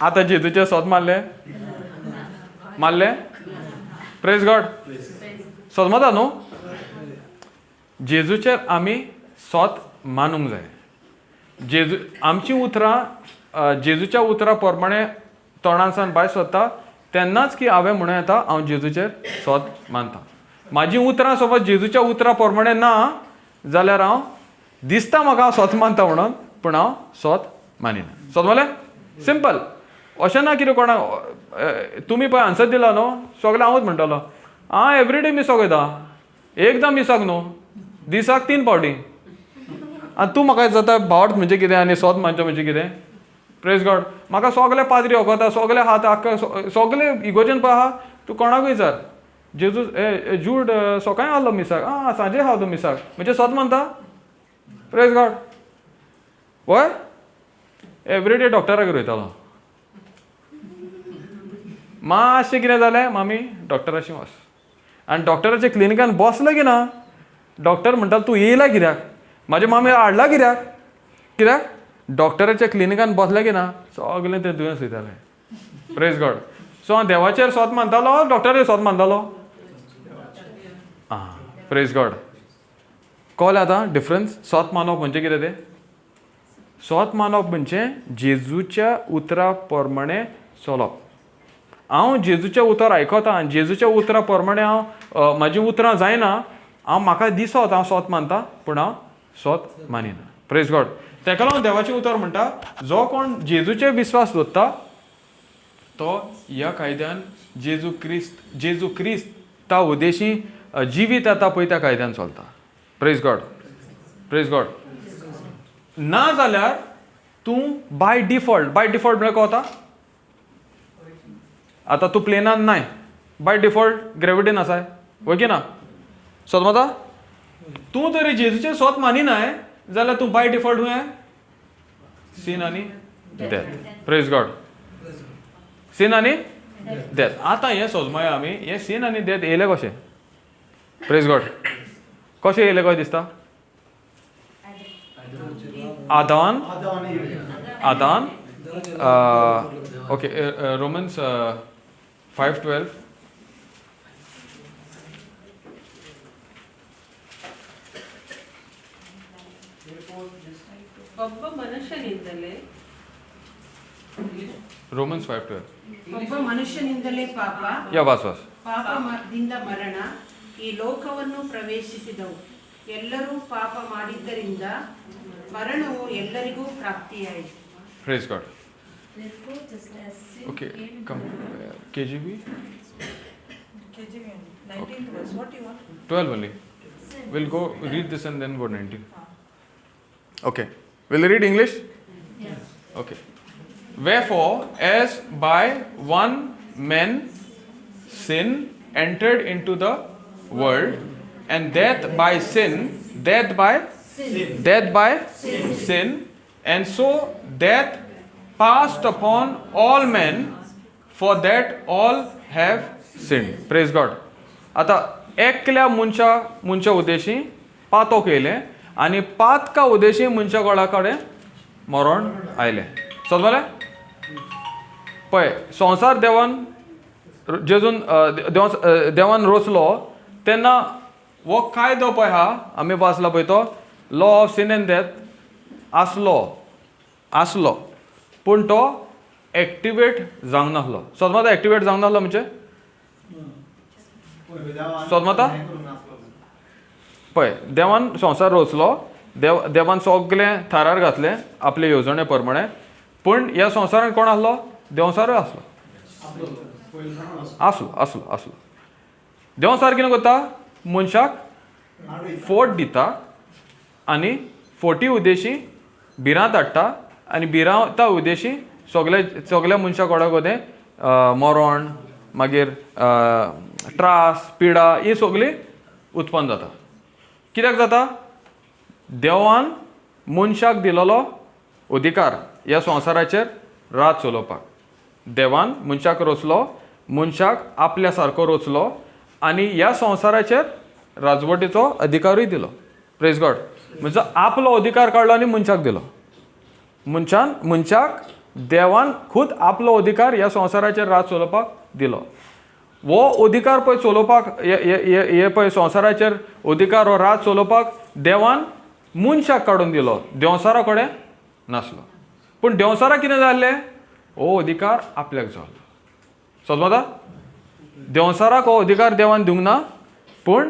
आतां जेजूचें सोद मारलें मारलें. प्रेज गॉड. सोदमता न्हू, जेजूचेर आमी सोत मानूंक जाय. जेजू आमचीं उतरां जेजूच्या उतरां प्रमाणे तोंडांसान भायर सरता तेन्नाच की हांवें म्हणूं येता हांव जेजूचेर सोत मानता. म्हाजी उतरां समज जेजूच्या उतरां प्रमाणे ना जाल्यार हांव दिसता म्हाका हांव सोत मानता म्हणून, पूण हांव सोत मानिना. सोद मारलें? सिंपल. अशें ना कितें कोणाक तुमी पळय आन्सर दिला न्हू, सगळें हांवूच म्हणटलो हांव एवरीडे मिसाक वयता, एकदां मिसाक न्हू, दिसाक 3 फावटी. आनी तूं म्हाका जाता भावार्थ म्हणजे कितें आनी सोत मानचें म्हणजे कितें? प्रेज गॉड. म्हाका सगळे पाद्री वखता, सगळे हात आख्खा सगळे इगोर्जेन पळय आहा, तूं कोणाकूय विचार, जेजू ए जूड सकाळी आहलो मिसाक, आं सांजे आहा तूं मिसाक, म्हणजे सोत मानता? Praise God. वय एवरीडे डॉक्टरागेर वयतालो. मातशें कितें जालें मामी डॉक्टराशी वच. आनी डॉक्टराच्या क्लिनिकान बसलो की ना, डॉक्टर म्हणटा तूं येयला कित्याक, म्हाज्या मामी हाडला कित्याक, कित्याक डॉक्टराच्या क्लिनिकान बसलें की ना सगळें तें दुयेंस वयतालें. Praise God. सो हांव देवाचेर सोत मानतालो, डॉक्टराचेर सोत मानतालो. आं, प्रेज गॉड. कळ्ळें आतां डिफरन्स? सोत मानप म्हणजे कितें तें? सोत मानप म्हणजे जेजूच्या उतरा प्रमाणे चलप. हांव जेजूचें उतर आयकता आनी जेजूच्या उतरा प्रमाणे हांव म्हाजीं उतरां जायना, हांव म्हाका दिसत हांव सोत मानता, पूण हांव सोत मानिना. Praise God. तेका लागून देवाचें उतर म्हणटा जो कोण जेजूचेर विस्वास दवरता तो ह्या कायद्यान जेजू क्रिस्त, जेजू क्रिस्ता उद्देशी जिवीत येता पळय त्या कायद्यान चलता. Praise God. Praise God. ना जाल्यार तूं बाय डिफॉल्ट, बाय डिफॉल्ट म्हळ्यार कोता आतां तूं प्लेनान नाय, बाय डिफॉल्ट ग्रेविटीन आसाय, वय की ना? सोदमता तूं तरी जेजूचें सोत मानिनाय जाल्यार तूं बाय डिफॉल्ट हुंय सीन आनी डेथ. Praise God. सीन आनी डेथ. आतां हें सोजमाया आमी, हें सीन आनी डेथ येयलें कशें? प्रेज गॉड. कशें येयलें कशें दिसता? आदान, आदान, ओके, रोमन्स 5:12. ಒಬ್ಬ ಮನುಷ್ಯನಿಂದಲೇ, रोमन्स 5:12. ಒಬ್ಬ ಮನುಷ್ಯನಿಂದಲೇ ಪಾಪ, या बस बस, ಪಾಪದಿಂದ ಮರಣ ಈ ಲೋಕವನ್ನು ಪ್ರವೇಶಿಸಿದವು. ಎಲ್ಲರೂ ಪಾಪ ಮಾಡಿದ್ದರಿಂದ ಮರಣವು ಎಲ್ಲರಿಗೂ ಪ್ರಾಪ್ತಿಯಾಯಿತು. Praise God. Therefore, just as sin okay, came come KJV, KJV only. 19th verse. What do you want? 12 only. Sin. We'll go read this and then go 19. Okay. We'll read English? Yes. Okay. Wherefore, as by one man sin entered into the world, and death by sin, death by sin, death by sin, and so death passed upon all men, for that all have sinned. Praise God. आता एकल्या मनशा मनशा उद्देशी पातोक येयलें आनी पातका उद्देशी मनशा कोणा कडेन मरण आयलें. समजलें? पळय, संवसार देवान जेजून देवान रचलो तेन्ना हो कायदो पळय आहा आमी वाचला पळय तो law of sin and death आसलो, आसलो, पूण तो एक्टिवेट जावंक नासलो. सोदमाता एक्टिवेट जावंक नासलो म्हणजे सोदमाता पळय देवान संवसार रचलो, देवान सगळें थारार घातलें आपले येवजणे प्रमाणे, पूण ह्या संवसारान कोण आसलो? देंवचारूय आसलो, आसलो, आसलो, आसलो. देंवचार कितें करता? मनशाक फोट दिता आनी फोटी उद्देशी भिरांत हाडटा आनी भिरांता उद्देशी सगळे सगल्या मनशां कोडा कोदें मरण, मागीर त्रास, पिडा ही सगळी उत्पन्न जाता. कित्याक जाता? देवान मनशाक दिलेलो अधिकार ह्या संवसाराचेर राज चलोवपाक. देवान मनशाक रचलो, मनशाक आपल्या सारको रचलो आनी ह्या संवसाराचेर राजवटीचो अधिकारूय दिलो. Praise God. म्हणजे आपलो अधिकार काडलो आनी मनशाक दिलो. मनशान मनशाक देवान खूद आपलो अधिकार ह्या संवसाराचेर राज चलोवपाक दिलो. हो अधिकार पळय चलोवपाक, हे पळय संवसाराचेर अधिकार हो राज चलोवपाक देवान मनशाक काडून दिलो, देंवचारा कडेन नासलो. पूण देंवचाराक कितें जाल्लें, हो अधिकार आपल्याक जालो. समजता? देंवचाराक हो अधिकार देवान दिवंक ना, पूण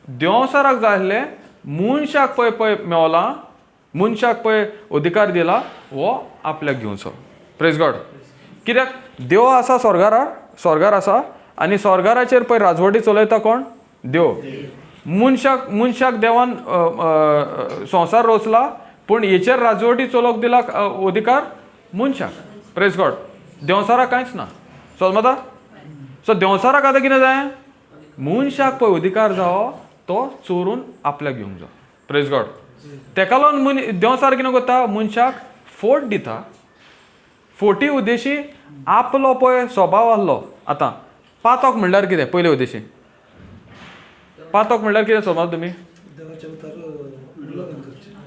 देंवचाराक जाय आसलें मनशाक पळय पळय मेवला, मनशाक पळय अधिकार दिला, हो आपल्याक घेवचो. Praise God. कित्याक देव आसा स्वर्गार, स्वर्गार आसा आनी स्वर्गाराचेर पळय राजवटी चलयता कोण? देव. मनशाक मनशाक देवान संवसार रचला, पूण हेचेर राजवटी चलोवंक दिला अधिकार मनशाक. Praise God. देंवचाराक कांयच ना. समजता? सो देंवचाराक आतां कितें जाय, मनशाक पळय अधिकार जावो तो चोरून आपल्याक घेवंक जाय. Praise God. तेका लागून देंवचार कितें करता, मनशाक फोट दिता. फोटी उद्देशी आपलो पळय स्वभाव आसलो. आतां पातक म्हणल्यार कितें? पयले उद्देशी पातक म्हणल्यार कितें समज तुमी?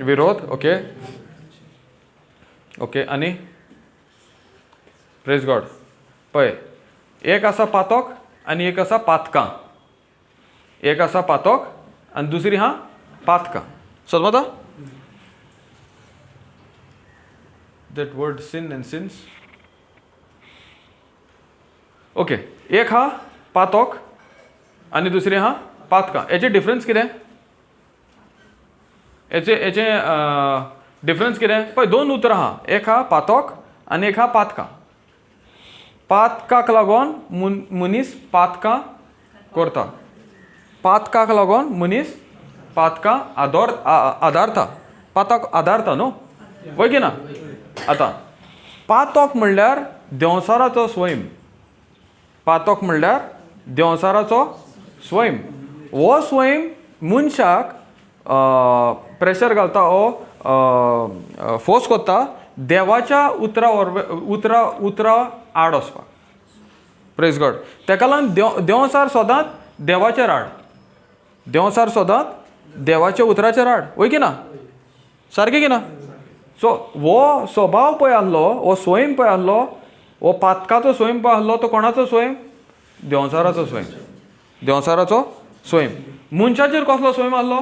विरोध. Okay okay. आनी प्रेज गॉड. पळय एक आसा पातक आनी एक आसा पातकां. एक आसा पातक आनी दुसरी हा पातकां. समजता? That word sin and sins. Okay, एक हा पातक आनी दुसरी हा पातकां. हेचे डिफरन्स कितें? हेचे हेचे डिफरन्स कितें? पळय दोन उतरां आहा, एक हा पातक आनी एक हा पातकां. पातकाक लागून मनीस पातकां करता. पातकाक लागून मनीस पातकां आदारता, पातक आदारता न्हू, वय की ना? आतां पातक म्हणल्यार देंवचाराचो स्वयं. पातक म्हणल्यार देंवचाराचो स्वयं. हो स्वयं मनशाक प्रेशर घालता, हो फोर्स करता देवाच्या उतरा उतरा उतरा आड वचपाक. Praise God. तेका लागून देंवचार सदांच देवाचेर आड, देंवचार सदांच देवाच्या उतराचेर आड, वय की ना? सारकें की ना? सो हो स्वभाव पळय आसलो, हो स्वयं पळय आसलो, हो पातकाचो स्वयं पळय आसलो, तो कोणाचो स्वयं? देंवचाराचो स्वयं. देंवचाराचो स्वयं. मनशाचेर कसलो स्वयं आसलो?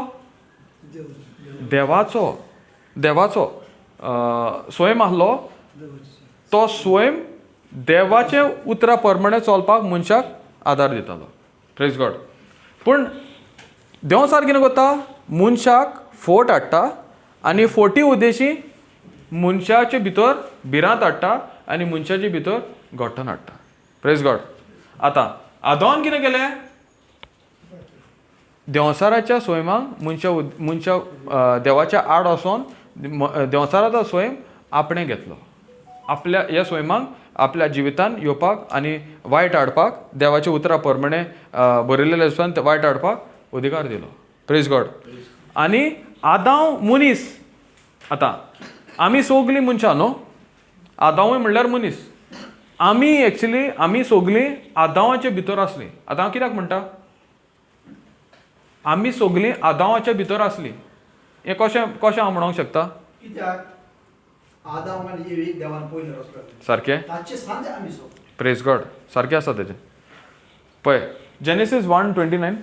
देवाचो. देवाचो स्वयं आसलो. तो स्वयं देवाचे उतरा प्रमाणे चलपाक मनशाक आदार दितालो. Praise God. पूण देंवचार कितें करता, मनशाक फोट हाडटा आनी फोटी उद्देशी मनशाचे भितर भिरांत हाडटा आनी मनशाचे भितर घट्टण हाडटा. Praise God. आतां आदावान कितें केलें, देंवचाराच्या स्वयंाक मनशा मनशा देवाच्या आड वचोन देंवचाराचो स्वयं आपणें घेतलो. आपल्या ह्या स्वयंाक आपल्या जिवितान येवपाक आनी वायट हाडपाक, देवाच्या उतरा प्रमाणे बरयलेले आसून वायट हाडपाक अधिकार दिलो. Praise God. आनी आदांव मनीस. आतां आमी सगलीं मनशां न्हू, आदांवूय म्हणल्यार मनीस. आमी एक्चुली आमी सगलीं आदांवाचे भितर आसलीं. आतां हांव कित्याक म्हणटा आमी सगलीं आदांवाच्या भितर आसलीं, हें कशें कशें हांव म्हणूंक शकता? कित्याक आदाम आनी एवेक देवान पयलो रचलो, सारकें. ताचे सांजे आमी सगळे. Praise God. सारकें आसा तेजें. पळय जेनेसीस 1:29.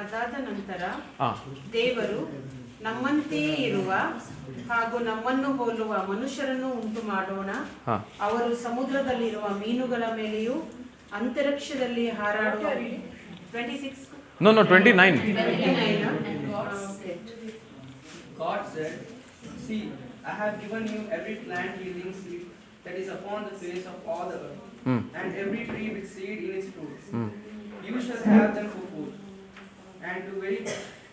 ಅದಾದ ನಂತರ ದೇವರು ನಮ್ಮಂತೆಯೇ ಇರುವ ಹಾಗೂ ನಮ್ಮನ್ನು ಹೋಲುವ ಮನುಷ್ಯರನ್ನು ಉಂಟು ಮಾಡೋಣ, ಅವರು ಸಮುದ್ರದಲ್ಲಿರುವ ಮೀನುಗಳ ಮೇಲೆಯೂ ಅಂತರಿಕ್ಷದಲ್ಲಿ ಹಾರಾಡುವ 26. No, no, 29. God said, "See, I have given you every plant yielding seed that is upon the face of all the earth, and every tree with seed in its fruit. You shall have them for food, and to very,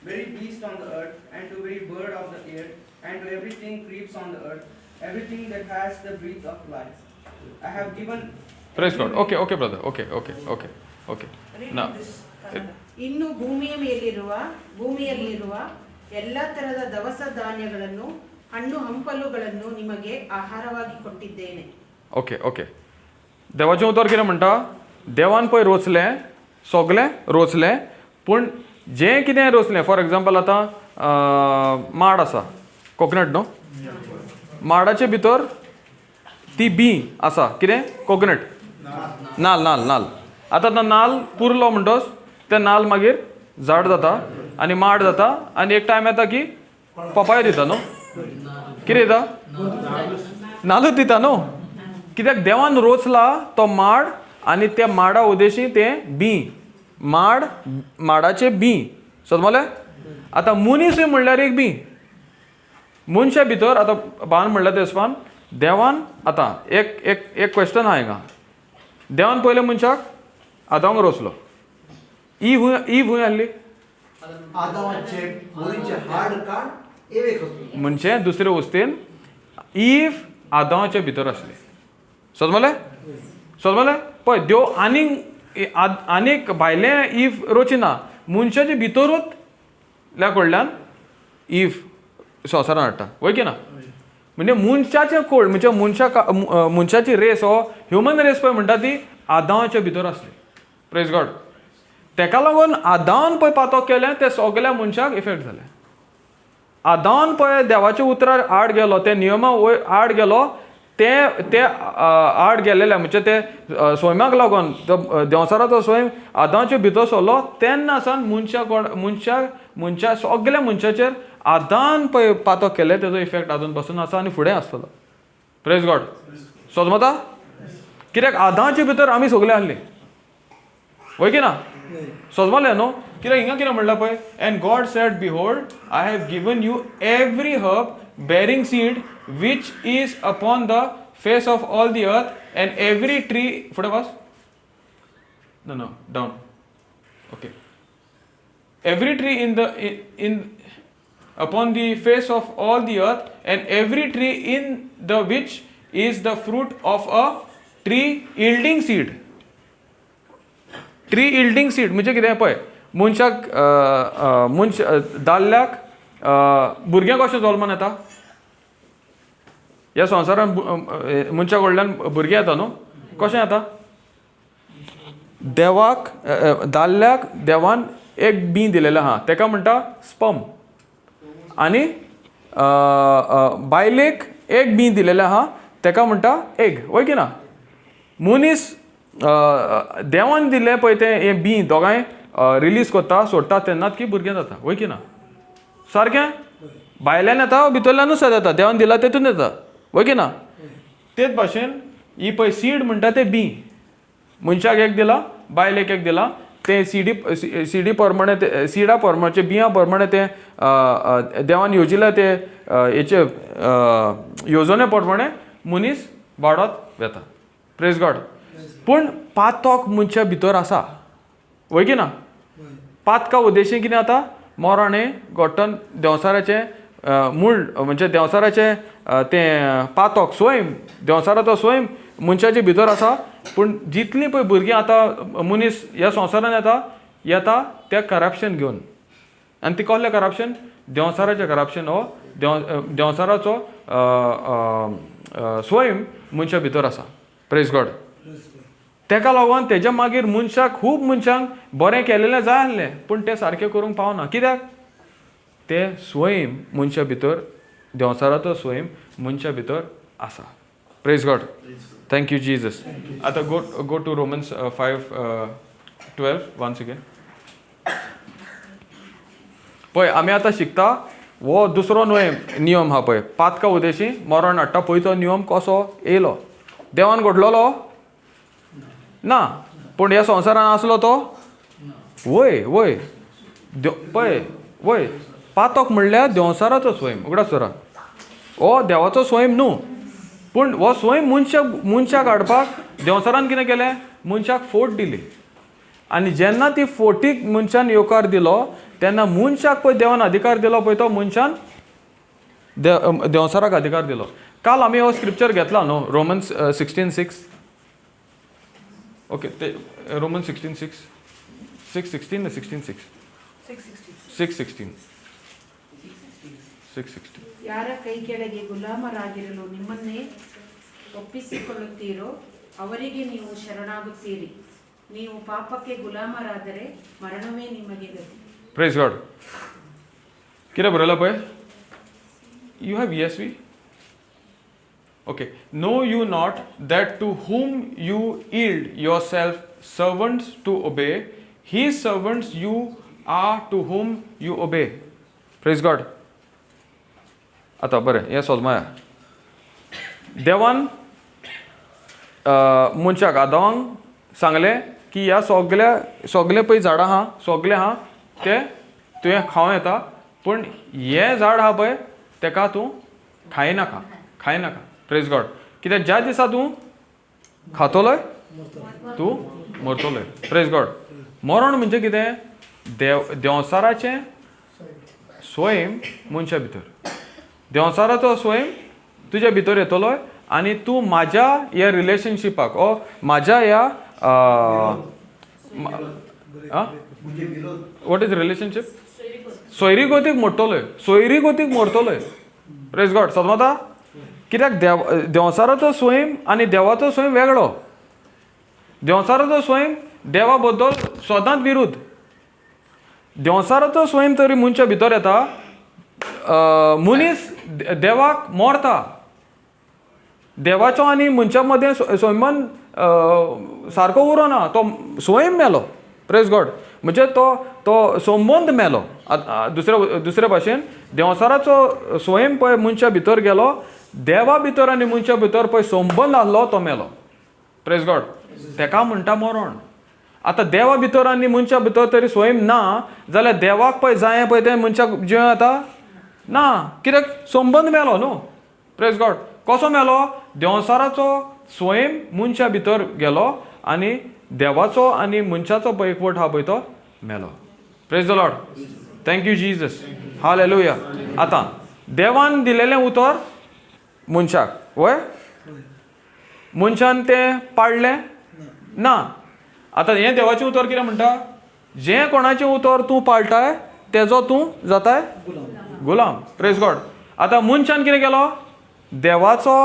very beast on the earth, and to very bird of the air, and to everything creeps on the earth, everything that has the breath of life. I have given." Praise God. Okay, okay, brother. Okay, okay, okay, okay. Now, ಇನ್ನು ಭೂಮಿಯ ಮೇಲಿರುವ ಭೂಮಿಯಲ್ಲಿರುವ ಎಲ್ಲ ತರದ ದವಸ ಧಾನ್ಯಗಳನ್ನು ಹಣ್ಣು ಹಂಪಲುಗಳನ್ನು ನಿಮಗೆ ಆಹಾರವಾಗಿ ಕೊಟ್ಟಿದ್ದೇನೆ. ओके ओके, देवाचें उतर कितें म्हणटा, देवान पळय रोचलें सगलें रोचलें, पूण जें कितें रोचलें, फॉर एग्जाम्पल आतां माड आसा, कोकोनट न्हू, माडाचे भितर ती बी आसा, कितें कोकोनट, नाल नाल नाल. आतां तो नाल पुरलो म्हणटोच ते नाल मागीर झाड जाता आनी माड जाता आनी एक टायम येता की पपायो दिता न्हू, कितें दिता, नालूच दिता न्हू. कित्याक देवान रोचला तो माड आनी त्या माडा उदेशी तें बी, माड माडाचें बी, समजलें. आतां मनीसूय म्हणल्यार एक बी, मनशा भितर आतां भावान म्हणल्यार ते हिसपान देवान आतां एक एक एक क्वेश्चन आहा हिंगा, देवान पयलें मनशाक आदांक रोचलो, ई हूंय ई हूंय आहली म्हणजे दुसरे वस्तीन if आदांवाच्या भितर आसली, समजलें समजलें. पळय देव आनीक आनीक भायलें if रोचिना, मनशाचे भितरूच ल्या कडल्यान if संवसारान हाडटा, वय की ना. म्हणजे मनशाचें कोळ म्हणजे मनशा मनशाची रेस हो ह्युमन रेस पळय म्हणटा ती आदांवाच्या भितर आसली. प्रेज गॉड. तेका लागून आदांवान पळय पातक केलें तें सगल्या मनशाक इफेक्ट जालें. आदांवान पळय देवाच्या उतरार आड गेलो, ते नियमा आड गेलो, ते ते आड गेलेले म्हणजे ते सैमाक लागून तो देंवचाराचो सैम आदांवाचे भितर सरलो तेन्ना सावन मनशा कोण मनशा मनशा सगल्या मनशाचेर आदान पळय पातक केलें तेजो इफेक्ट आजून पासून आसा आनी फुडें आसतलो. प्रेज गॉड. समजता कित्याक आदांचे भितर आमी सगळे आहले, वय की ना, समजलें न्हू. कित्याक हिंगा कितें म्हणलां पळय, and God said behold I have given you every herb bearing seed which is upon the face of all the earth and every tree, फुडें वाच, no no down, okay, every tree in the in upon the face of all the earth and every tree in the which is the fruit of a tree yielding seed. Tree yielding seed म्हणजे कितें पळय, मनशाक मनश दादल्याक भुरगें कशें जल्मान येता, ह्या संवसारान मनशा कडल्यान भुरगें येता न्हू, कशें येता, देवाक दादल्याक देवान एक बी दिलेलें आहा तेका म्हणटा स्पम, आनी बायलेक एक बी दिलेलें आहा तेका म्हणटा एग, वय की ना. मनीस देवान दिलें पळय तें हें बी दोगांय रिलीज करता सोडटा तेन्नाच की भुरगें जाता, वय की ना. सारकें भायल्यान येता भितरल्यानूच येता, देवान दिला तेतून येता, वय की ना. तेच भाशेन ही पळय सीड म्हणटा तें बी, मनशाक एक दिला बायलेक एक दिला, तें सिडी सिडी प्रमाणे ते सिडा प्रमाणे बियां प्रमाणे तें देवान येवजिल्या ते हेचे येवजणे प्रमाणे मनीस वाडत वता. प्रेज गॉड. पूण पातक मनशा भितर आसा, वय की ना. पातका उद्देशी कितें जाता, मरण हें घडटन देंवचाराचें मूळ म्हणजे देंवचाराचें तें पातक स्वयं देंवचाराचो स्वयं मनशाचे भितर आसा. पूण जितलीं पळय भुरगीं आतां मनीस ह्या संवसारान येता येता तें करप्शन घेवन, आनी ती कसलें करप्शन, देंवचाराचें करप्शन हो देंवचाराचो स्वयं मनशा भितर आसा. प्रेज गॉड. तेका लागून तेज्या मागीर मनशाक खूब मनशांक बरें केलेलें जाय आसलें पूण तें सारकें करूंक पावना, कित्याक तें स्वयं मनशा भितर देंवचाराचो स्वयं मनशा भितर आसा. Praise God. Thank you Jesus. आतां go go to Romans 5:12 once again. पळय आमी आतां शिकता हो दुसरो न्हय नियम आहा पळय, पातका उदेशी मरण हाडटा पळय, तो नियम कसो येयलो, देवान घडलेलो ना, पूण ह्या संवसारान आसलो तो, वय वय पळय वय पातक म्हणल्यार देंवचाराचो स्वयं, उगडास दवरा, हो देवाचो स्वयं न्हू, पूण हो स्वयं मनशाक मनशाक हाडपाक देंवचारान कितें केलें, मनशाक फोट दिली, आनी जेन्ना ती फोटीक मनशान येवकार दिलो तेन्ना मनशाक पळय देवान अधिकार दिलो पळय, तो मनशान देंवचाराक अधिकार दिलो. काल आमी हो स्क्रिप्चर घेतला न्हू, रोमन्स 16:6, ओके ते रोमन 16:6, 6:16 16:6, 6:16. 6:16. ಯಾರ ಕೈ ಕೆಳಗೆ ಗುಲಾಮರಾಗಿರಲು ನಿಮ್ಮನ್ನೇ ಒಪ್ಪಿಸಿಕೊಳ್ಳುತ್ತೀರೋ ಅವರಿಗೆ ನೀವು ಶರಣಾಗುತ್ತೀರಿ. ನೀವು ಪಾಪಕ್ಕೆ ಗುಲಾಮರಾದರೆ ಮರಣವೇ ನಿಮಗೆ ಗತಿ. Praise God. कितें बरयलां पळय? You have ESV? Okay. Know you not that to whom you yield yourself servants to obey, his servants you are to whom you obey. Praise God. आतां बरें हें सोजमाया. देवान मनशाक आदावांक सांगलें की ह्या सगल्या सगले पळय झाडां आहा, सगलें आहा तें तुवें खावं येता, पूण हें झाड आहा पळय तेका तूं खायनाका, खायनाका. Praise God. कित्याक ज्या दिसा तूं खातलोय तूं मरतलोय. Praise God. मरण म्हणजे कितें? देंवचाराचें स्वयं मनशा भितर, देंवचाराचो स्वयं तुज्या भितर येतलोय आनी तूं म्हाज्या ह्या रिलेशनशिपाक ओ म्हाज्या ह्या what is relationship, सोयरीगतीक मोडटलोय, सोयरीगतीक मोडटलोय. Praise God. सदमाता कित्याक देंवचाराचो स्वयं आनी देवाचो स्वयं वेगळो. देंवचाराचो स्वयं देवा बद्दल सदांच विरुद्ध. देंवचाराचो स्वयं तरी मनशा भितर येता, मनीस देवाक मोरता. देवाचो आनी मनशा मदें संबंद सारको उरोना, तो स्वयं मेलो. Praise God. म्हणजे तो तो संबंद मेलो. दुसरे भाशेन देंवचाराचो स्वयं पळय मनशा भितर गेलो, देवा भितर आनी मनशा भितर पळय संबंद आसलो तो मेलो. Praise God. तेका म्हणटा मरण. आतां देवा भितर आनी मनशा भितर तरी स्वयं ना जाल्यार देवाक पळय जाय पळय तें मनशाक जिवें जाता ना, कित्याक संबंद मेलो न्हू. Praise God. कसो मेलो? देंवचाराचो स्वयं मनशा भितर गेलो आनी देवाचो आनी मनशाचो पळय एकवट आहा पळय तो मेलो. Praise the Lord. Thank you Jesus. Hallelujah. आतां देवान दिलेलें उतर मनशाक, वय मनशान तें पाळ्ळें ना. आतां हें देवाचें उतर कितें म्हणटा? जें कोणाचें उतर तूं पाळटाय तेजो तूं जाताय गुलाम. Praise God. आतां मनशान कितें केलो? देवाचो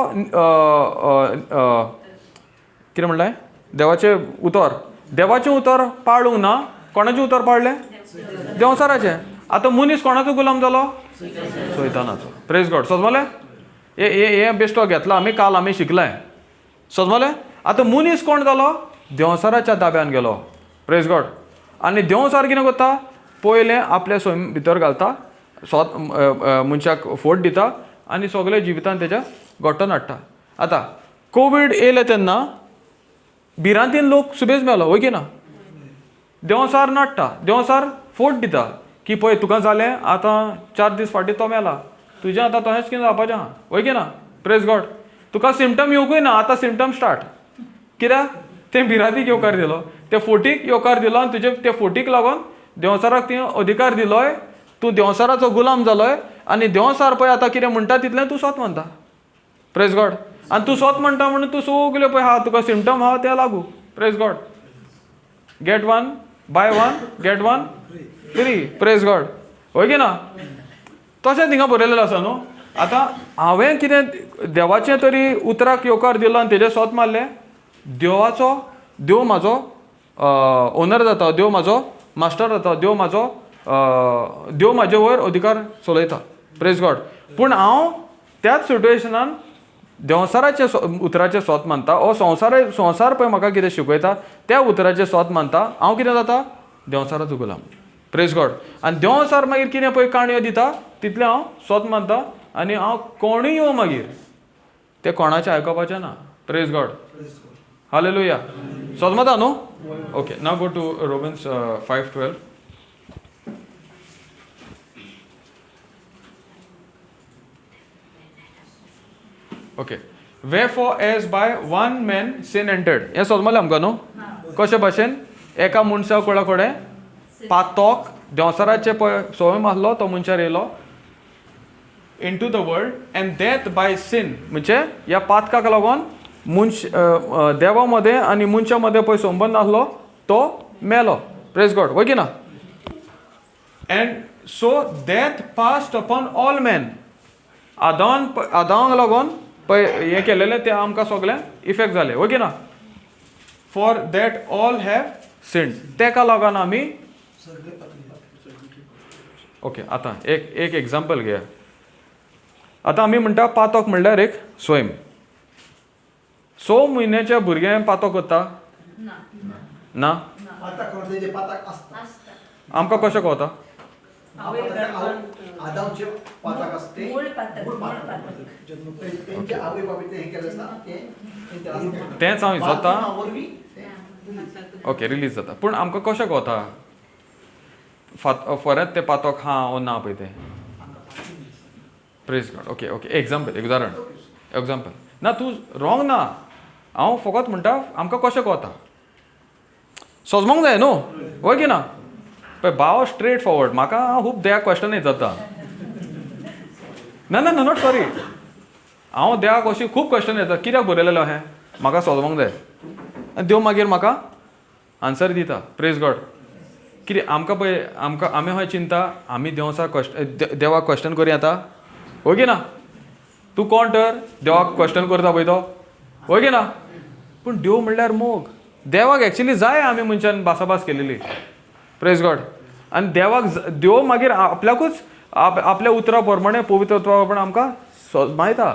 कितें म्हणलें? देवाचें उतर, देवाचें उतर पाळूंक ना. कोणाचें उतर पाळ्ळें? देंवचाराचें. आतां मनीस कोणाचो गुलाम जालो? सैतानाचो. Praise God. सजमलें? हें बेश्टो घेतला आमी, काल आमी शिकलें. सजमलें? आतां मनीस कोण जालो? देंवचाराच्या दाब्यान गेलो. Praise God. आनी देंवचार कितें करता? पयलें आपल्या स्वयं भितर घालता, स्वत मनशाक फोट दिता आनी सगळे जिवितान तेज्या घोटन हाडटा. आतां कोवीड येयलें तेन्ना भिरांतीन लोक सुबेज मेलो, वय की ना? देंवचार नाडटा, देंवचार फोट दिता की पळय तुका जालें आतां 4 दीस फाटीं तो मेला, तुजें आतां तशेंच कितें जावपाचें आहा, वय की ना? Praise God. तुका सिमटम येवंकूय ना, आतां सिमटम स्टार्ट. कित्याक? तें भिरांतीक येवकार दिलो, ते फोटीक येवकार दिलो आनी तुजे ते फोटीक लागून देंवचाराक तुवें अधिकार दिलोय, तूं देंवचाराचो गुलाम जालोय आनी देंवचार पळय आतां कितें म्हणटा तितलें तूं सोत म्हणटा. Praise God. आनी तूं सोत म्हणटा म्हणून तूं सगल्यो पळय आहा तुका सिमटम आहा ते लागू. Praise God. Get one, buy one get one free. Praise God. हय की ना? तशें थिंगा बरयलेलें आसा न्हू. आतां हांवें कितें देवाचें तरी उतराक येवकार दिलो आनी तेजें सोत मारलें, देवाचो देव म्हाजो ओनर जाता, देव म्हाजो मास्टर जाता, देव म्हाजो देव म्हाजे वयर अधिकार चलयता. Praise God. पूण हांव त्याच सिट्युएशनान देंवचाराचें उतराचें सोत मानता, ओ संवसार संवसार पळय म्हाका कितें शिकयता त्या उतराचें सोत मानता, हांव कितें जाता? देंवचाराचो गुलाम. Praise God. आनी देंवचार मागीर कितें पळय काणयो दिता तितलें हांव सोत मानता आनी हांव कोणूय येवं मागीर तें कोणाचें आयकपाचें ना. Praise God. Hallelujah. सोजमता न्हू? Okay, now go to Romans 5:12. Okay. Wherefore as by one man sin entered. हें समजलें आमकां न्हू? कशे भाशेन एका मनशा कोणा कडेन पातोक देंवचाराचें पळय सोयम आसलो तो मनशार येयलो into the world and death by sin. म्हणजे ह्या पातकाक लागून मनश देवा मदें आनी मनशा मदें पळय संबंद आसलो तो मेलो. Praise God. वय की ना? And so death passed upon all men. आदावान आदावांक लागून पळय हें केलेलें तें आमकां सगळ्यांक इफेक्ट जालें, ओके ना? For that all have sinned, तेका लागून आमी ओके. आतां एक एक एग्जाम्पल घेया. आतां आमी म्हणटा पातोक म्हणल्यार एक स्वयं. 6 म्हयन्याच्या भुरग्यांक पातोक करता ना? आमकां कशें कळता? तेंच हांव जाता, ओके, रिलीज जाता. पूण आमकां कशें कळता फरत तें पातोक हा ओ ना पळय तें? Praise God. Okay okay, example, एक उदाहरण, एग्जाम्पल ना, तूं रॉंग ना, हांव फकत म्हणटा आमकां कशें कळता, सजमोंक जाय न्हू, वय की ना? पळय भाव स्ट्रेट फॉरवर्ड, म्हाका खूब देवाक क्वेश्चन जाता. ना ना ना, not sorry, हांव देवाक अशी खूब क्वेश्चन येता, कित्याक बरयलेलो अहें म्हाका सजमोंक जाय, आनी देव मागीर म्हाका आन्सर दिता. Praise God. कितें आमकां पळय, आमकां आमी हय चिंता, आमी देवसा क्वेश्चन देवाक क्वेश्चन करूं येता, वय की ना? तूं कोण तर देवाक क्वेश्चन करता पळय तो, वय की ना? पूण देव म्हणल्यार मोग. देवाक एक्चुली जाय आमी मनशान भासाभास केलेली. Praise God. आनी देवाक देव मागीर आपल्याकूच आपल्या उतरा प्रमाणे पवित्र उतरा प्रमाणे आमकां सजमायता.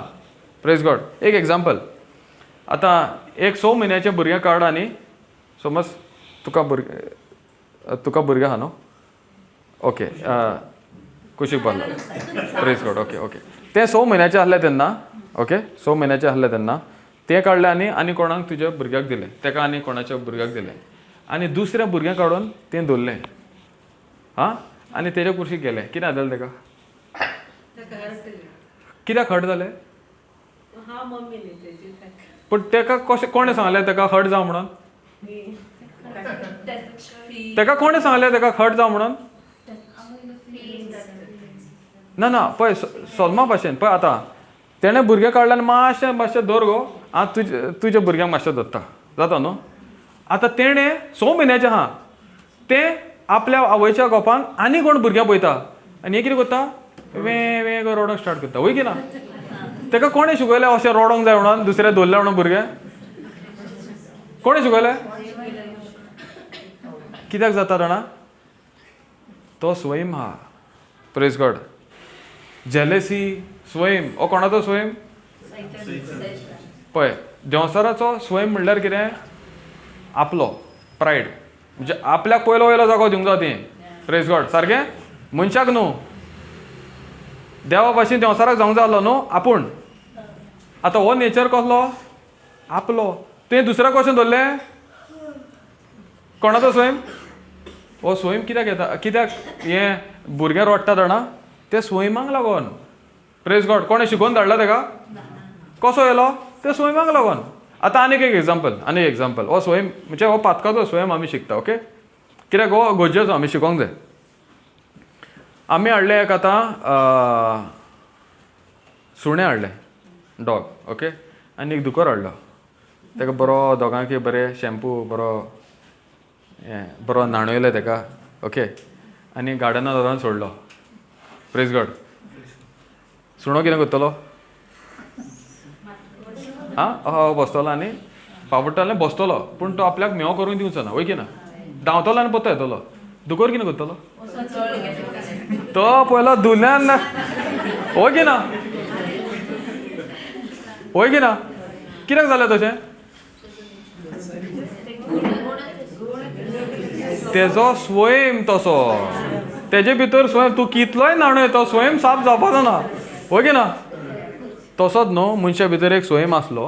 Praise God. एक एग्जाम्पल, आतां एक 6 म्हयन्याचें भुरगें काड आनी समज तुका भुरगें, तुका भुरगें आहा न्हू? ओके, कुशीक Barla. Praise God. Okay okay, तें 6 म्हयन्याचें आसलें तेन्ना, ओके, 6 म्हयन्याचें आसलें तेन्ना तें काडलें आनी आनी कोणाक तुज्या भुरग्याक दिलें, तेका आनी कोणाच्या भुरग्याक दिलें, आनी दुसऱ्या भुरग्याक काडून तें दवरलें, आं, आनी तेज्या कुशीक गेलें, कितें जालें तेका? कित्याक हर्ट जालें? पूण तेका कशें कोणें सांगलें तेका हर्ट जावं म्हणून? तेका कोणें सांगलें तेका हर्ट जावं म्हणून? ना ना, पळय सोलमा भाशेन पळय, आतां तेणें भुरगें काडलें आनी मातशें मातशें दवर गो, आं तुजे तुज्या भुरग्यांक मातशें धरता जाता न्हू. आतां तेणें 6 म्हयन्याचें आहा तें आपल्या आवयच्या गोपान आनी कोण भुरग्यां पळयता आनी हें कितें करता, वें वें करून रडोंक स्टार्ट करता, वय की ना? तेका कोणें शिकयलें अशें रडोंक जाय म्हणून, दुसऱ्या दवरलें म्हणून भुरगें कोणें शिकयलें? कित्याक जाता जाणा? तो स्वयं आहा. Praise God. Jealousy स्वयं, हो कोणाचो स्वयं? पळय देंवचाराचो स्वयं म्हणल्यार कितें? आपलो प्रायड, म्हणजे आपल्याक पयलो वयलो जागो दिवंक जाय तें. Praise God. सारकें मनशाक न्हू, देवा भाशेन देंवचाराक जावंक जाय आसलो न्हू आपूण. आतां हो नेचर कसलो? आपलो. तुवें दुसऱ्या कशें दवरलें? कोणाचो स्वयं? हो स्वयं कित्याक येता, कित्याक हें भुरगें रडटा जाणा? ते स्वयंमाक लागून. Praise God. कोणें शिकोवन धाडला तेका? कसो येयलो? ते स्वयंमाक लागून. आतां आनीक एक एग्जाम्पल, आनीक एग्जाम्पल, हो स्वयं म्हणजे हो पातकाचो स्वयं आमी शिकता, ओके? कित्याक हो गरजेचो, आमी शिकोंक जाय. आमी हाडलें एक आतां सुणें हाडलें, डॉग, ओके, आनी एक दुकर हाडलो, तेका बरो दोगांकय बरें शॅम्पू बरो हें बरो न्हाणयलो तेका, ओके, आनी गार्डनान व्हरोन सोडलो. Praise God. सुणो कितें करतलो? आं, बसतलो आनी पापडटलो बसतलो, पूण तो आपल्याक मेव करून दिवचो ना, वय की ना? धांवतलो आनी परतो येतलो. दुकर कितें करतलो? तो पयलो धुल्यान ना, वय की ना? वय की ना? कित्याक जालें तशें? तेजो स्वयं तसो, तेजे भितर स्वयं, तूं कितलोय न्हाणय तो स्वयं साफ जावपाचो ना, वय की ना? तसोच न्हू मनशा भितर एक स्वयं आसलो,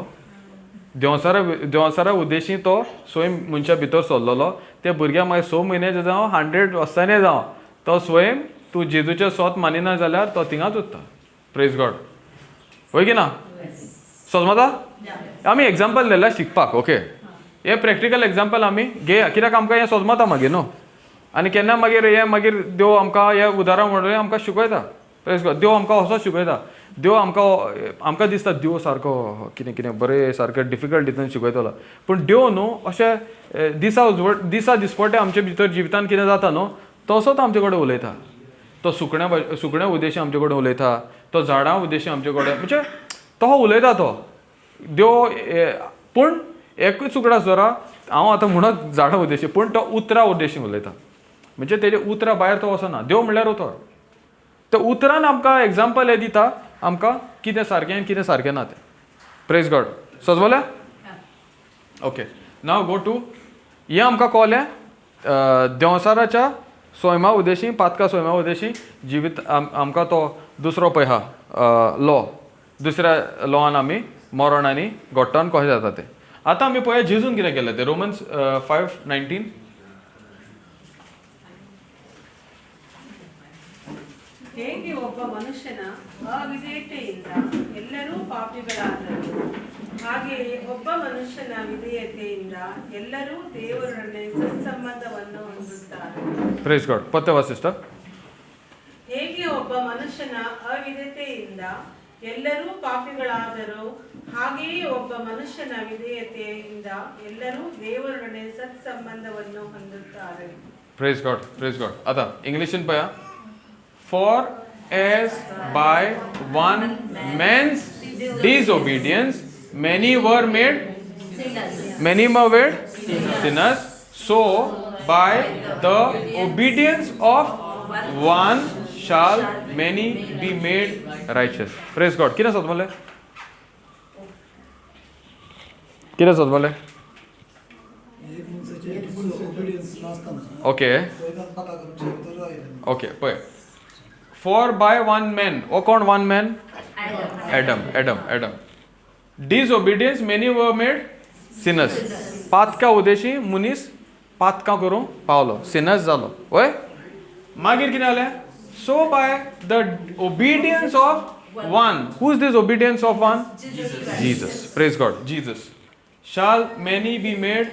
देंवचारा देंवचारा उद्देशी तो स्वयं मनशा भितर सरलेलो. ते भुरग्याक मागीर 6 म्हयन्याचे जावं 100 वर्सांनी जावं, तो स्वयं तूं जेजूचें सोत मानिना जाल्यार तो थिंगाच उरता. Praise God. वय की ना? समजता? आमी एग्जाम्पल दिलें शिकपाक, ओके? हें प्रॅक्टिकल एग्जाम्पल आमी घेया, कित्याक आमकां हें सजमता मागीर न्हू, आनी केन्ना मागीर हें मागीर देव आमकां हें उदाहरण म्हणून आमकां शिकयता. Praise God. देव आमकां असो शिकयता. देव आमकां आमकां दिसता देव सारको कितें कितें बरें सारकें डिफिकल्ट हितून शिकयतलो, पूण देव न्हू अशें दिसा उजवड दिसा दिसपट्टे आमचे भितर जिवितान कितें जाता न्हू तसोच आमचे कडेन उलयता. तो सुकण्या सुकण्या उद्देशी आमचे कडेन उलयता, तो झाडां उद्देशी आमचे कडेन, म्हणजे तो उलयता तो देव. पूण एकूच उगडास दवरा, हांव आतां म्हणत झाडां उद्देशी, पूण तो उतरां उद्देशी उलयता, म्हणजे तेजे उतरां भायर तो वचना. देव म्हणल्यार उतर, त्या उतरान आमकां एग्जाम्पल हें दिता आमकां कितें सारकें आनी कितें सारकें ना तें. Praise God. सजवल्या? Okay, now go to हें आमकां कळ्ळें देंवचाराच्या सोयमा उद्देशी, पातका सोयमा उद्देशी जिवीत आमकां तो दुसरो पळय आहा लॉ, दुसऱ्या लॉन आमी मरण आनी गोट्टान कशें जाता तें. आतां आमी पळया जेजून कितें केलें तें. रोमन्स 5:19. ಹೇಗೆ ಒಬ್ಬ ಮನುಷ್ಯನ ಅವಿಧೇಯತೆಯಿಂದ ಎಲ್ಲರೂ ಪಾಪಿಗಳಾದರು, ಹಾಗೆಯೇ ಒಬ್ಬ ಮನುಷ್ಯನ ವಿಧೇಯತೆಯಿಂದ ಎಲ್ಲರೂ ದೇವರೊಡನೆ ಸತ್ಸಂಬಂಧವನ್ನು ಹೊಂದುತ್ತಾರೆ. Praise God. ಪತ್ತೆ ಸಿಸ್ಟರ್. ಹೇಗೆ ಒಬ್ಬ ಮನುಷ್ಯನ ಅವಿಧೇಯತೆಯಿಂದ ಎಲ್ಲರೂ ಪಾಪಿಗಳಾದರು, ಹಾಗೆಯೇ ಒಬ್ಬ ಮನುಷ್ಯನ ವಿಧೇಯತೆಯಿಂದ ಎಲ್ಲರೂ ದೇವರೊಡನೆ ಸತ್ಸಂಬಂಧವನ್ನು ಹೊಂದುತ್ತಾರೆ. Praise God. Praise God. आतां इंग्लिशीन पळया. For as by one man's disobedience many were made sinners, many were made sinners, so by the obedience of one shall many be made righteous. Praise God. कितें सोदपालें? कितें सोदपालें? Okay okay पळय, for by one man, हो कोण one man? Adam. Adam. Adam. Disobedience many were made sinners. Patkai उद्देशी मनीस पातकां करूंक पावलो, Sinners जालो. वय मागीर कितें जालें? So by the obedience of one, who is this obedience of one? Jesus. Praise God. Jesus shall many be made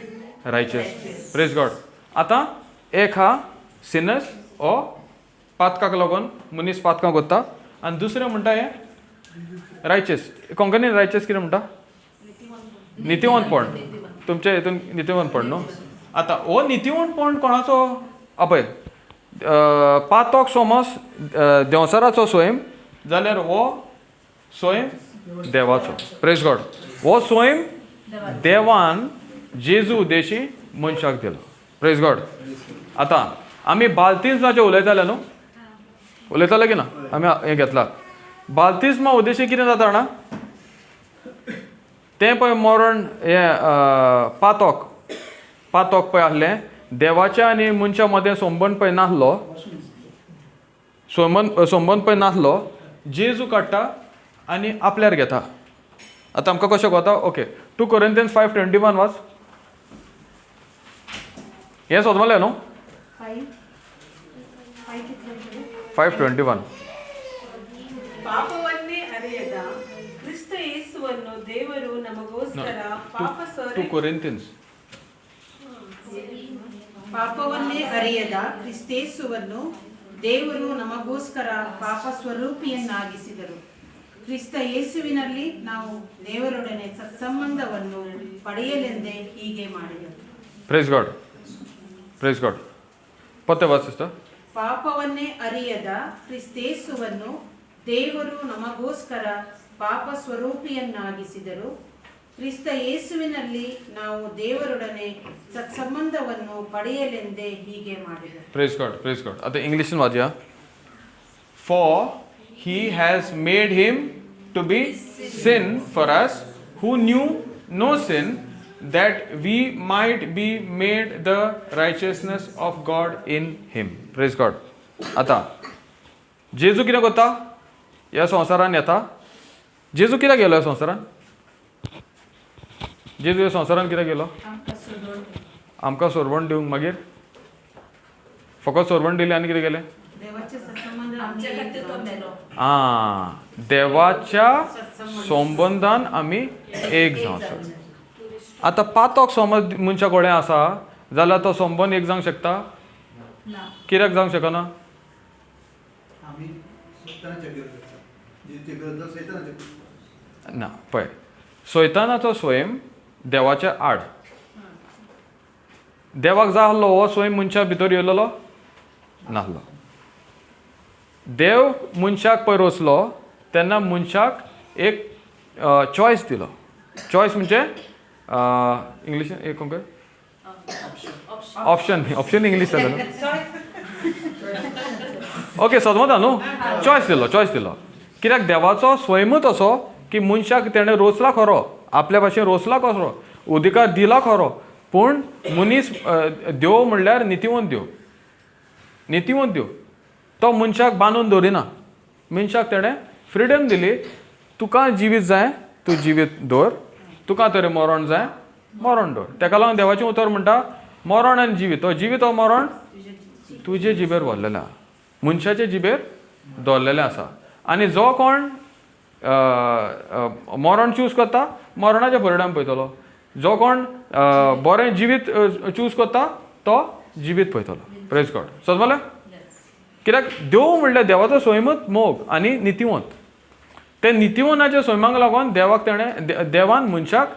righteous. Praise God. आतां एक हा सिनर्स ओ पातकाक लागून मनीस पातकां करता, आनी दुसरें म्हणटा हें रायचस. कोंकणीन रायचस कितें म्हणटा? नितिवंतपण. तुमच्या हितून नितिवंतपण न्हू. आतां हो नितिवंतपण कोणाचो? पळय, पातक समज देंवचाराचो स्वयं जाल्यार हो स्वयं देवाचो. Praise God. हो स्वयं देवान जेजू उद्देशी मनशाक दिलो. Praise God. आतां आमी बालतिज्माचें उलयताले न्हू, उलयताले की ना? आमी हें घेतला बालतिज्मा उद्देशी कितें जाता जाणा? तें पळय मरण हें पातक, पातक पळय आसलें देवाच्या आनी मनशा मदें संबंद पळय नासलो, संबंद पळय नासलो, जेजू काडटा आनी आपल्यार घेता. आतां आमकां कशें कळता? ओके, 2 Corinthians 5:21 वाच. हें सोदपालें न्हू? 5:21. ಪಾಪವನ್ನೇ ಅರಿಯದ ಕ್ರಿಸ್ತ ಯೇಸುವನ್ನು ದೇವರು ನಮಗೋಸ್ಕರ ಪಾಪ 2 Corinthians. ಪಾಪವನ್ನೇ ಅರಿಯದ ಕ್ರಿಸ್ತೇಸುವನ್ನು ದೇವರು ನಮಗೋಸ್ಕರ ಪಾಪ ಸ್ವರೂಪಿಯನ್ನಾಗಿಸಿದರು. ಕ್ರಿಸ್ತ ಯೇಸುವಿನಲ್ಲಿ ನಾವು ದೇವರೊಡನೆ ಸತ್ಸಂಬಂಧವನ್ನು ಪಡೆಯಲೆಂದೇ ಹೀಗೆ ಮಾಡಿದರು. Praise God. Praise God. ಪತ್ತೆ ವಾಚ್ ಸಿಸ್ಟರ್. ಪಾಪವನ್ನೇ ಅರಿಯದ ಕ್ರಿಸ್ತೇಸುವನ್ನು ದೇವರು ನಮಗೋಸ್ಕರ ಪಾಪ ಸ್ವರೂಪಿಯನ್ನಾಗಿಸಿದರು. ಕ್ರಿಸ್ತ ಯೇಸುವಿನಲ್ಲಿ ನಾವು ದೇವರೊಡನೆ ಸತ್ಸಂಬಂಧವನ್ನು ಪಡೆಯಲೆಂದೇ ಹೀಗೆ ಮಾಡಿದರು. Praise God. Praise God. ಅದು ಇಂಗ್ಲೀಷಿನ ವಾದ್ಯ. For he has made him to be sin for us who knew no sin, that we might be made the righteousness of God in him. Praise God. आतां जेजू कितें करता? ह्या संवसारान येता. जेजू कित्याक गेलो ह्या संवसारान? जेजू ह्या संवसारान कित्याक गेलो? आमकां सोरवण दिवंक. मागीर फकत सोरवण दिली आनी कितें केलें? आं, देवाच्या संबंदान आमी एक जावं. आतां पातक समज मनशा कडेन आसा जाल्यार तो संबंद एक जावंक शकता? कित्याक जावंक शकना? ना, पळय, सैतानाचो स्वयं देवाच्या आड. देवाक जाय आसलो हो स्वयं मनशा भितर येयलेलो नासलो. देव मनशाक पळय रोसलो तेन्ना मनशाक एक चॉयस दिलो. चॉयस म्हणजे इंग्लिश एक कोण ऑप्शन, ऑप्शन इंग्लीश जाता न्हू. ओके, सजमता न्हू. चॉयस दिलो, चॉयस दिलो कित्याक देवाचो स्वयंच असो की मनशाक तेणें रोसला खरो, आपल्या भाशेन रोसला खरो, अधिकार दिला खरो, पूण मनीस देव म्हणल्यार नितीवंत देव, नितीवंत देव. तो मनशाक बांदून दवरिना, मनशाक तेणें फ्रिडम दिली. तुका जिवीत जाय तूं जिवीत दवर, तुका तर मरण जाय मरण दवर. तेका लागून देवाचें उतर म्हणटा मरण आनी जिवीत, तो जिवीत हो मरण तुजे जिबेर भरलेलें आसा, मनशाचे जिबेर दवरलेलें आसा. आनी जो कोण मरण चूज करता मरणाचे परिणाम पळयतलो, जो कोण बरें जिवीत चूज करता तो जिवीत पळयतलो. Praise God. समजलें? कित्याक देव म्हणल्यार देवाचो स्वयंच मोग आनी नितीवंत. ते नितीवंताच्या स्वयंमाक लागून देवाक तेणें देवान मनशाक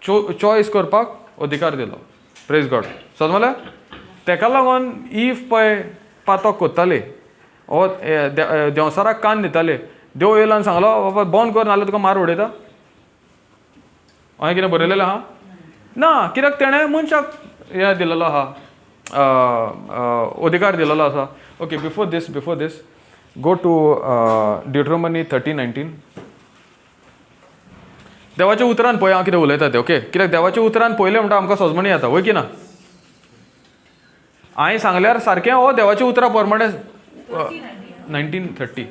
चॉयस करपाक अधिकार दिलो. Praise God. समजलें? तेका लागून if पळय पातक कोत्ताली ओ देंवसाराक कान दिताले, देव येयलो आनी सांगलो बाबा बंद कर नाल्यार तुका मार उडयता. हांवें कितें बरयलेलें आहा ना, कित्याक तेणें मनशाक हें दिलेलो आहा, अधिकार दिलेलो आसा. Okay, before this, before this go to Deuteronomy 30:19. देवाच्या उतरान पळय हांव कितें उलयता तें. ओके, कित्याक देवाच्या उतरान पळयलें म्हणटा आमकां सजमणी येता, वय की ना? हांवें सांगल्यार सारकें हो देवाच्या उतरा प्रमाणे 19:30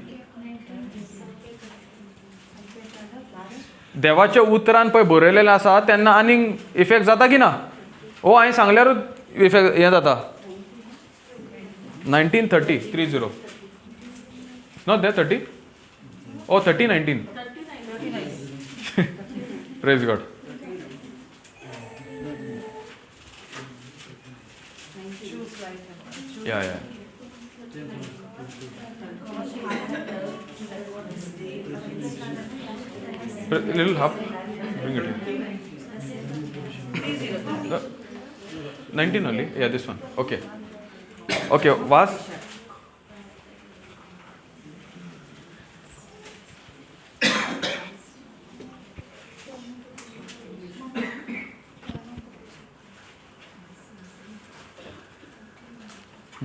देवाच्या उतरान पळय बरयलेलें आसा तेन्ना आनीक इफेक्ट जाता की ना? ओ हांवें सांगल्यारूच इफेक्ट हें जाता. 19:30 30 not that 30 oh 30:19. Praise God. Yeah yeah. Little half, bring it here. 19 only? Yeah, this one. Okay. Okay, was?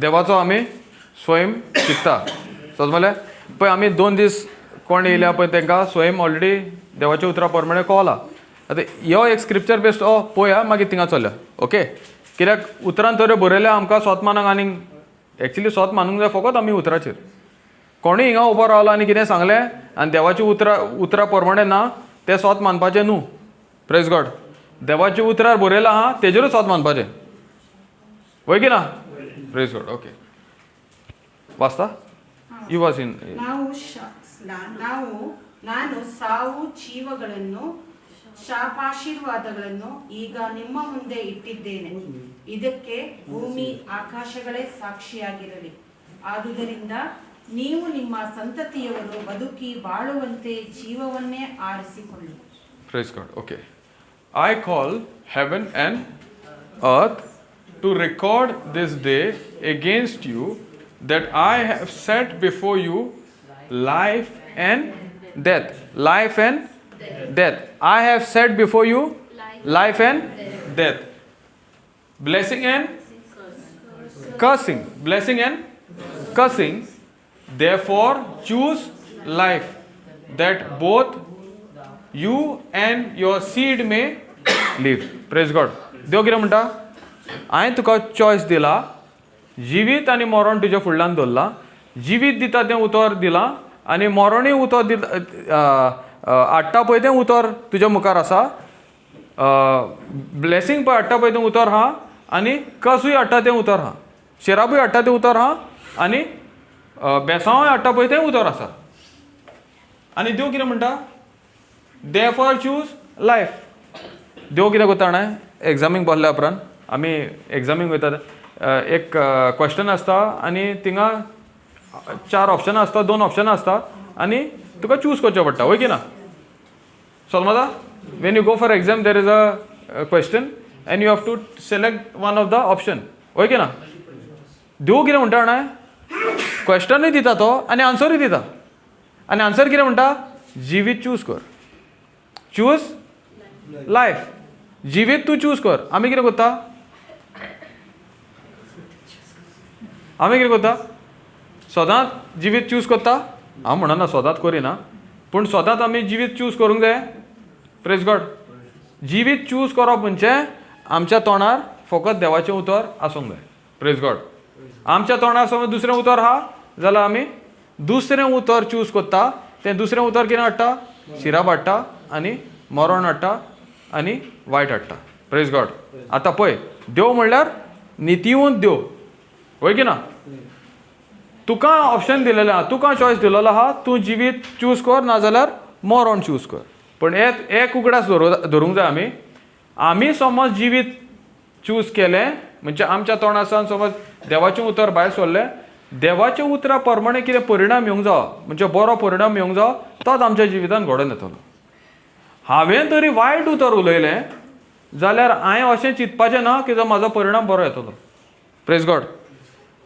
देवाचो आमी स्वयं शिकता. समजलें? पळय आमी 2 दीस कोण येयल्या पळय तांकां स्वयं ऑलरेडी देवाच्या उतरा प्रमाणे कळला. आतां ह्यो एक स्क्रिप्चर बेस्ड हो पळया, मागीर थिंगा चलया. ओके, कित्याक उतरान तर बरयल्या आमकां स्वत मानूंक आनीक एक्चुली स्वत मानूंक जाय फकत आमी उतराचेर. कोणूय हिंगा उबो रावलो आनी कितें सांगलें आनी देवाच्या उतरा प्रमाणे ना तें स्वत मानपाचें न्हू. Praise God. देवाच्या उतरार बरयलां आहा तेजेरूच स्वत मानपाचें, वय की ना? Praise God. Okay, वाचता? You was in. ನಾನು ಸಾವು ಜೀವಗಳನ್ನು ಶಾಪಾಶೀರ್ವಾದಗಳನ್ನು ಈಗ ನಿಮ್ಮ ಮುಂದೆ ಇಟ್ಟಿದ್ದೇನೆ, ಇದಕ್ಕೆ ಭೂಮಿ ಆಕಾಶಗಳೇ ಸಾಕ್ಷಿಯಾಗಿರಲಿ. ಆದುದರಿಂದ ನೀವು ನಿಮ್ಮ ಸಂತತಿಯವರು ಬದುಕಿ ಬಾಳುವಂತೆ ಜೀವವನ್ನೇ ಆರಿಸಿಕೊಳ್ಳಿ. Praise God. Okay, I call heaven and earth to record this day against you that I have set before you life and death. Life and death. I have set before you life and death. Blessing and cursing. Blessing and cursing. Therefore choose life, that both you and your seed may live. Praise God. देव कितें म्हणटा? हांवें तुका choice दिला, जिवीत आनी मरण तुज्या फुडल्यान दवरलां. जिवीत दिता तें उतर दिलां आनी मरणूय उतर दिता हाडटा पळय तें उतर तुज्या मुखार आसा. ब्लेसींग पळय हाडटा पळय तें उतर आहा आनी कसूय हाडटा तें उतर आहा, शिरापूय हाडटा तें उतर आहा आनी बेसांवूय हाडटा पळय तें उतर आसा. आनी देव कितें म्हणटा? Therefore choose life. देव कितें करता जाणा? एग्जामीक बसल्या उपरांत आमी एग्जामीक वयतात, एक क्वेश्चन आसता आनी थिंगा 4 ऑप्शनां आसता, 2 ऑप्शनां आसता आनी तुका चूज करचें पडटा, वय की ना? समजा when you go for exam there is a question and you have to select one of the option, वय की ना? देव कितें म्हणटा जाणा? क्वेश्चनूय दिता तो आनी आन्सरूय दिता. आनी आन्सर कितें म्हणटा? जिवीत चूज कर, चूज लायफ. जिवीत तूं चूज कर. आमी कितें करता? आमी कितें करता? सदांच जिवीत चूज करता? हांव म्हणना सदांच करिना, पूण सदांच आमी जिवीत चूज करूंक जाय. प्रेज गॉड. जिवीत चूज करप म्हणजे आमच्या तोंडार फकत देवाचें उतर आसूंक जाय. प्रेज गॉड. आमच्या तोंडार समज दुसरें उतर आहा जाल्यार आमी दुसरें उतर चूज करता. तें दुसरें उतर कितें हाडटा? शिराप हाडटा आनी मरण हाडटा आनी वायट हाडटा. प्रेज गॉड. आतां पळय, देव म्हणल्यार नितीवंत देव, वय की ना? तुका ऑप्शन दिलेलें आहा, तुका चॉयस दिलेलो आहा, तूं जिवीत चूज कर नाजाल्यार मरण चूज कर. पूण एक उगडास धरूंक जाय आमी. आमी समज जिवीत चूज केलें म्हणजे आमच्या तोंडासान समज देवाचें उतर भायर सरलें, देवाच्या उतरा प्रमाणे कितें परिणाम येवंक जावो, म्हणजे बरो परिणाम येवंक जावो, तोच आमच्या जिवितान घडोवन येतलो. हांवें तरी वायट उतर उलयलें जाल्यार हांवें अशें चिंतपाचें ना की म्हाजो परिणाम बरो येतलो. प्रेज गॉड.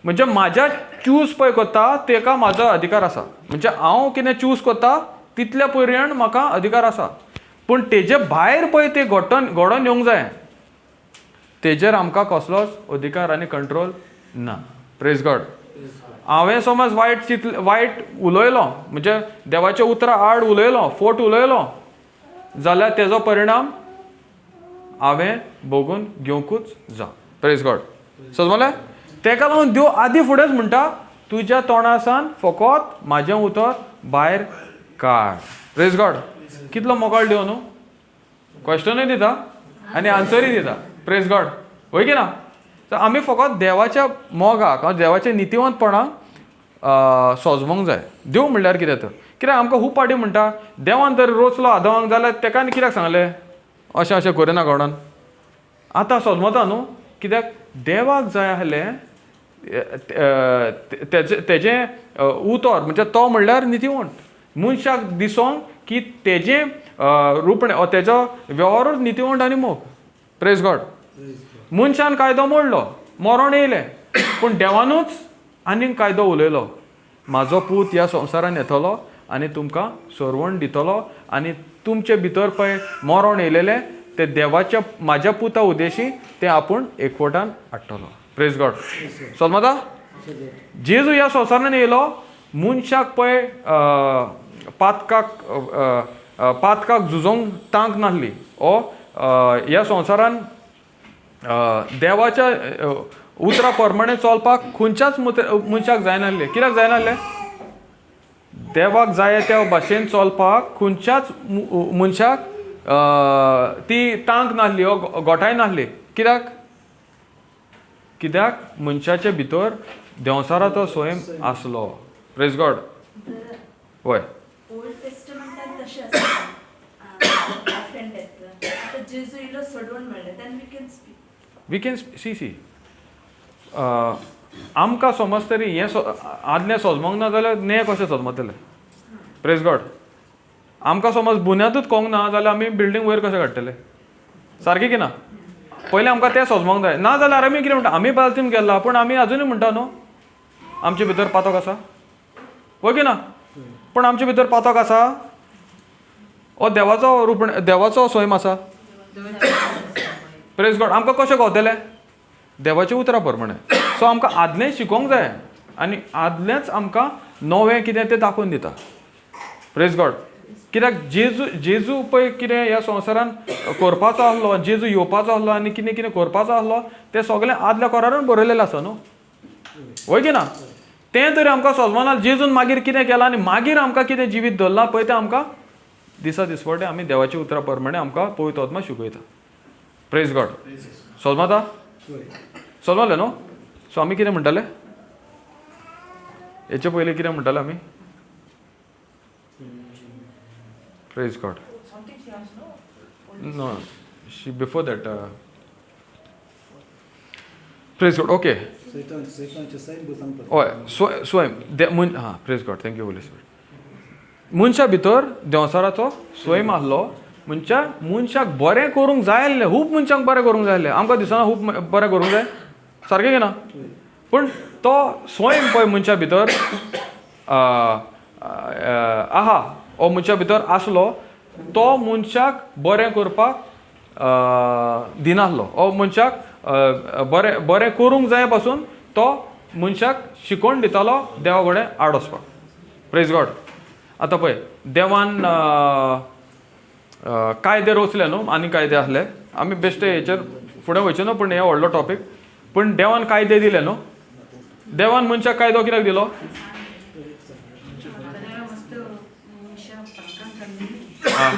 म्हणजे म्हाज्या चूज पळय करता तेका म्हाजो अधिकार आसा. म्हणजे हांव कितें चूज करता तितल्या पर्यंत म्हाका अधिकार आसा, पूण तेजे भायर पळय तें घडोवन येवंक जाय, तेजेर आमकां कसलोच अधिकार आनी कंट्रोल ना. प्रेज गॉड. हांवें समज वायट वायट उलयलो, म्हणजे देवाच्या उतरा आड उलयलो, फोट उलयलो, जाल्यार तेजो परिणाम हांवें भोगून घेवंकूच जा. प्रेज गॉड. समजलें? तेका लागून देव आदी फुडेंच म्हणटा, तुज्या तोंडासान फकत म्हाजें उतर भायर काड. प्रेज गॉड. कितलो मोगाळ देव न्हू, क्वेश्चनूय दिता आनी आन्सरूय दिता. प्रेज गॉड. वय की ना? सो आमी फकत देवाच्या मोगाक, देवाच्या नितीवंतपणाक सोजमोंक जाय. देव म्हणल्यार कितें तर? कित्याक आमकां खूब पाटी म्हणटा देवान जर रोचलो आदवांक जाल्यार तेका आनी कित्याक सांगलें अशें अशें करिना कोणान? आतां सोजमता न्हू, कित्याक देवाक जाय आसलें तेजें उतर, म्हणजे तो म्हणल्यार नितीवंत. मनशाक दिसोंक की तेजें रूपणें तेजो वेव्हारूच नितीवंत आनी मोग. प्रेज गॉड. मनशान कायदो मोडलो, मरण येयलें, पूण देवानूच आनीक कायदो उलयलो, म्हाजो पूत ह्या संवसारान येतलो आनी तुमकां सरवण दितलो आनी तुमचे भितर पळय मरण येयलेलें तें देवाच्या म्हाज्या पुता उद्देशी तें आपूण एकवटान हाडटलो. प्रेज गॉड. समजता? जेजू ह्या संवसारान येयलो मनशाक पळय पातकाक पातकाक झुजोंक तांक नासली, ओ ह्या संवसारान देवाच्या उतरा प्रमाणे चलपाक खंयच्याच मनशाक जायनासलें. कित्याक जायनासलें? देवाक जाय त्या भाशेन चलपाक खंयच्याच मनशाक ती तांक नासली, ओ गोठाय नासली. कित्याक? कित्याक मनशाचे भितर देंवचाराचो स्वयं आसलो. प्रेज गॉड. वय ओल्ड टेस्टमेंटान तशें आसता, लायफ एंड डेथ. आतां जेजू इलो सोडून मेळ्ळें, then we can speak. We can see see आमकां समज तरी हें आदलें सोजमोंक ना जाल्यार नें कशें सोजमतलें? प्रेज गॉड. आमकां समज बुन्यादूच कोंक ना जाल्यार आमी बिल्डींग वयर कशें काडटले? सारकें की ना? पयलें आमकां तें सोजमोंक जाय. ना जाल्यार आमी कितें म्हणटा, आमी बालतीन गेला पूण आमी आजुनूय म्हणटा न्हू आमचे भितर पातक आसा, वय की ना? पूण आमचे भितर पातक आसा ओ देवाचो रूप, देवाचो स्वयं आसा. प्रेज गॉड. आमकां कशें गावतलें? देवाच्या उतरा प्रमाणे. सो आमकां आदलें शिकोवंक जाय आनी आदलेंच आमकां नवें कितें तें दाखोवन दिता. प्रेज गॉड. कित्याक जेजू जेजू पळय कितें ह्या संवसारान करपाचो आसलो, जेजू येवपाचो आसलो आनी कितें कितें करपाचो आसलो तें सगळें आदल्या कोरारून बरयलेलें आसा न्हू, वय की ना? तें तरी आमकां सोजमना जेजून मागीर कितें केलां आनी मागीर आमकां कितें जिवीत धरलां पळय तें आमकां दिसा दिसपट्टें आमी देवाच्या उतरा प्रमाणे आमकां पवित्र आत्मा शिकयता. प्रेज गॉड. सोजमता? सोजमलें न्हू? सो आमी कितें म्हणटाले हेचे पयलीं? कितें म्हणटाले आमी? Praise God. No, she before that. Praise God. Okay. हय, स्वयं हां, praise God. Thank you holy spirit. मनशा भितर देंवचाराचो स्वयं आसलो. मनशा मनशाक बरें करूंक जाय आसलें, खूब मनशांक बरें करूंक जाय आसलें. आमकां दिसना खूब बरें करूंक जाय, सारकें की ना? पूण तो स्वयं पळय मनशा भितर आहा, हो मनशा भितर आसलो, तो मनशाक बरें करपाक दिनासलो. हो मनशाक बरें बरें करूंक जाय पासून तो मनशाक शिकोवन दितालो देवा कडेन आड वचपाक. Praise God. आतां पळय देवान कायदे रचले न्हू, आनी कायदे आसले, आमी बेश्टे हेचेर फुडें वयचे न्हू, पूण हें व्हडलो टॉपीक. पूण देवान कायदे दिले न्हू, देवान मनशाक कायदो कित्याक दिलो? आं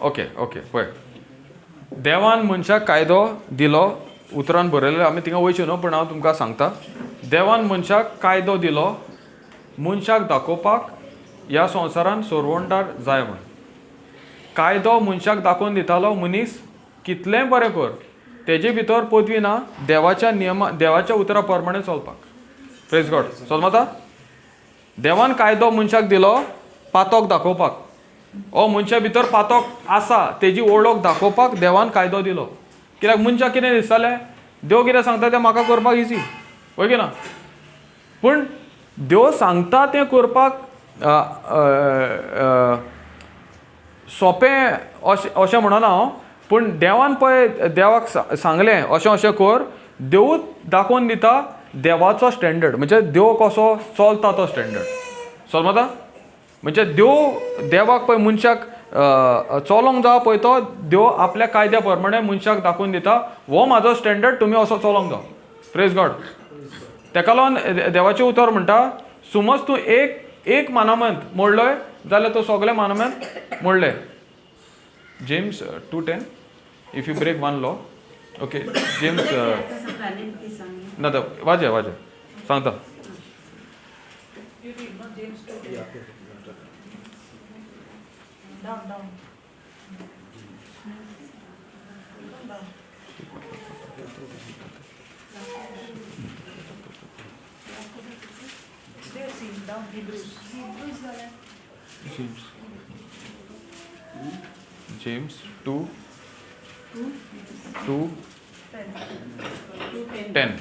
ओके ओके. पळय देवान मनशाक कायदो दिलो, उतरान बरयलें, आमी थिंगा वयचे न्हू, पूण हांव तुमकां सांगता. देवान मनशाक कायदो दिलो मनशाक दाखोवपाक ह्या संवसारान सोरवणदार जाय म्हूण. कायदो मनशाक दाखोवन दितालो मनीस कितलेंय बरें कर, तेजे भितर पदवी ना देवाच्या नियमा देवाच्या उतरा प्रमाणे चलपाक. Praise God. समजता? देवान कायदो मनशाक दिलो पातोक दाखोवपाक, हो मनशा भितर पातोक आसा तेजी ओळख दाखोवपाक देवान कायदो दिलो. कित्याक मनशाक कितें दिसतालें, देव कितें सांगता तें म्हाका करपाक इजी, वय की ना? पूण देव सांगता तें करपाक सोंपें अशें अशें म्हणना हांव, पूण देवान पळय देवाक सांगलें अशें अशें कर, देवूच दाखोवन दिता देवाचो स्टँडर्ड, म्हणजे देव कसो चलता तो स्टँडर्ड. समजता? म्हणजे देव देवाक पळय मनशाक चलोंक जाय पळय, तो देव आपल्या कायद्या प्रमाणे मनशाक दाखोवन दिता हो म्हाजो स्टँडर्ड, तुमी असो चलोंक जाय. Praise God. तेका लागून देवाचें उतर म्हणटा, समज तूं एक एक मानामंत मोडलोय जाल्यार तो सगळे मानामंत मोडले. James 2:10, if you break one law. Okay, James ना वाजे वाजे सांगता. James 2:2-10.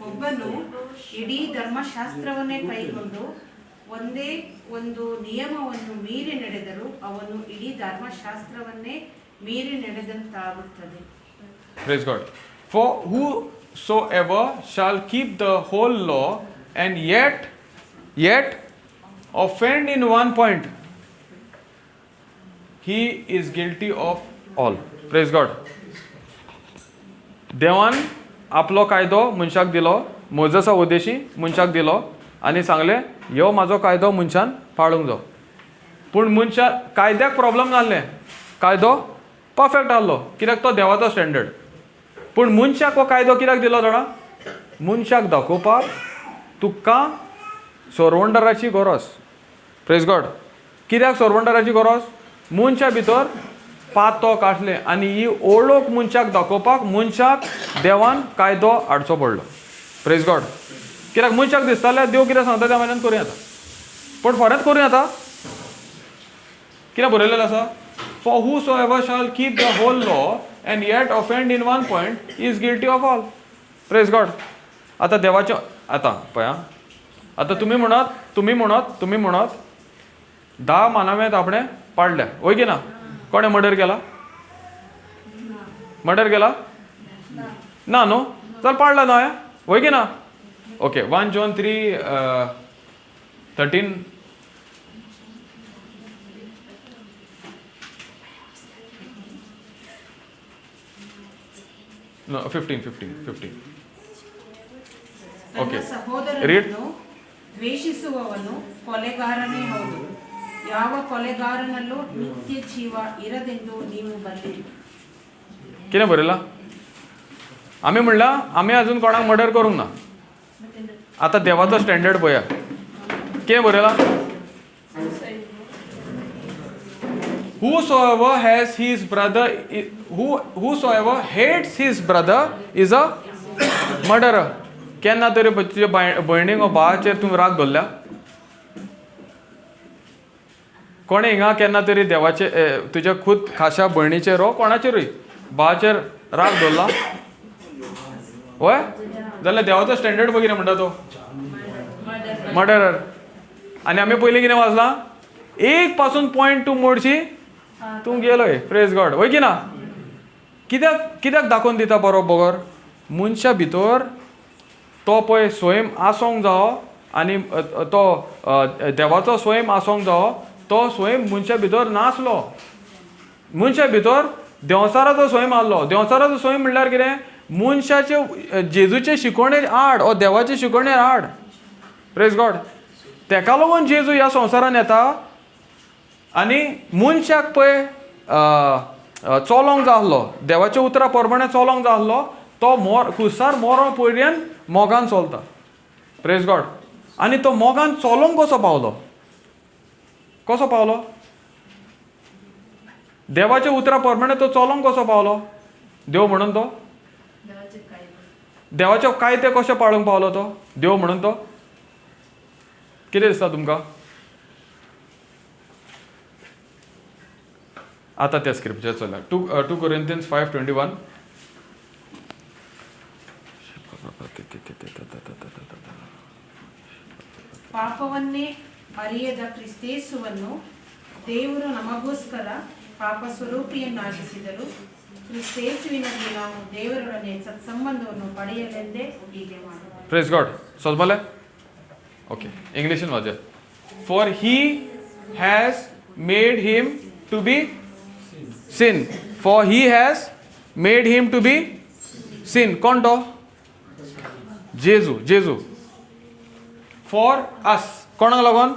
ಒಬ್ಬನು ಇಡೀ ಧರ್ಮಶಾಸ್ತ್ರವನ್ನೇ ಕೈಗೊಂಡು ಒಂದೇ ಒಂದು ನಿಯಮವನ್ನು ಮೀರಿ ನಡೆದರೂ ಅವನು ಇಡೀ ಧರ್ಮಶಾಸ್ತ್ರವನ್ನೇ ಮೀರಿ ನಡೆದಂತಾಗುತ್ತದೆ. Praise God. For whosoever shall keep the whole law and yet offend in one point, he is guilty of all. Praise God. देवान आपलो कायदो मनशाक दिलो, मोजसा उद्देशी मनशाक दिलो आनी सांगलें ह्यो म्हाजो कायदो मनशान पाळूंक जाय. पूण मनशा कायद्याक प्रॉब्लम नासलें, कायदो परफेक्ट आहलो, कित्याक तो देवाचो स्टँडर्ड. पूण मनशाक हो कायदो कित्याक दिलो जाणा? मनशाक दाखोवपाक तुका सोरवणदाराची गरज. Praise God. कित्याक सोरवणदाराची गरज? मनशा भितर पातोक आसलें आनी ही ओळख मनशाक दाखोवपाक मनशाक देवान कायदो हाडचो पडलो. Praise God. कित्याक मनशाक दिसतालें देव कितें सांगता त्या वयल्यान करूं येता, पूण फरक करूं येता. कितें बरयलेलें आसा? For whosoever shall keep the whole law and yet offend in one point is guilty of all. Praise God. आतां देवाचें आतां पळय, आतां तुमी म्हणत 10 मानव्यात आपणें पाडल्या, वय की ना? कोणें मर्डर केला? मर्डर केला ना न्हू? चल पाडला न्हू हांवें, वय की ना? Okay, 1 John 3:13. No, 15. Okay. ಸಹೋದರನನ್ನು ದ್ವೇಷಿಸುವವನು ಕೊಲೆಗಾರನೇ ಹೌದು, ಯಾವ ಕೊಲೆಗಾರನಲ್ಲೂ ನಿತ್ಯ ಜೀವ ಇರದೆಂದು ನೀವು ಬಲ್ಲಿರಿ. कितें बरयलां? आमी म्हणलां आमी अजून कोणाक मर्डर करूंक ना. आतां देवाचो स्टँडर्ड पळया कितें बरयलां? Whosoever has his brother, whosoever hates his brother is a murderer. केन्ना तरी तुजे भयणीक वा भावाचेर तुवें राग धरल्या? कोणें हिंगा केन्ना तरी देवाचे तुज्या खुद खाशा भयणीचेर हो कोणाचेरूय भावाचेर राग दवरला? वय जाल्यार देवाचो स्टँडर्ड पळय कितें म्हणटा तो, मर्डरर. आनी आमी पयलीं कितें वाचलां, 1.2 मोडशी तूं गेलोय. प्रेज गॉड. वय की ना? कित्याक कित्याक दाखोवन दिता बरो बगर मनशा भितर तो पळय स्वयं आसोंक जावो आनी तो देवाचो स्वयं आसोंक जावो, तो स्वयं मनशा भितर नासलो. मनशा भितर देंवचाराचो स्वयं आहलो. देंवचाराचो स्वयं म्हणल्यार कितें? मनशाचे जेजूचे शिकवणे आड ओ देवाचे शिकवणे आड. प्रेज गॉड. तेका लागून जेजू ह्या संवसारान येता आनी मनशाक पळय चलोंक जाय आसलो, देवाच्या उतरा प्रमाणे चलोंक जाय आसलो, तो मोर खुर्सार मोरो पर्यंत मोगान चलता. प्रेज गॉड. आनी तो मोगान चलोंक कसो पावलो? कसो पावलो? देवाच्या उतरा प्रमाणे तो चलोंक कसो पावलो? देव म्हणून तो देवाचे कायदे कशे पाळूंक पावलो तो देव म्हणून तो? कितें दिसता तुमकां आतां त्या स्क्रिप्चर चला 2 Corinthians 5:21. ಪಾಪವನ್ನೇ ಅರಿಯದ ಕ್ರಿಸ್ತೇಸುವನ್ನು ದೇವರು ನಮಗೋಸ್ಕರ ಪಾಪ ಸ್ವರೂಪಿಯನ್ನಾಗಿಸಿದರು. ಕ್ರಿಸ್ತೇಸುವಿನಲ್ಲಿ ನಾವು ದೇವರೊಡನೆ ಸತ್ಸಂಬಂಧವನ್ನು ಪಡೆಯಲೆಂದೇ ಹೀಗೆ ಮಾಡಿದರು. Praise God. ಸೊಲ್ಮಲೆ ಓಕೆ, ಇಂಗ್ಲೀಷನ್ ವಾಜೆ. For he has made him to be sin. For he has made him to be sin. कोण तो? जेजू. जेजू फॉर अस. कोणाक लागून?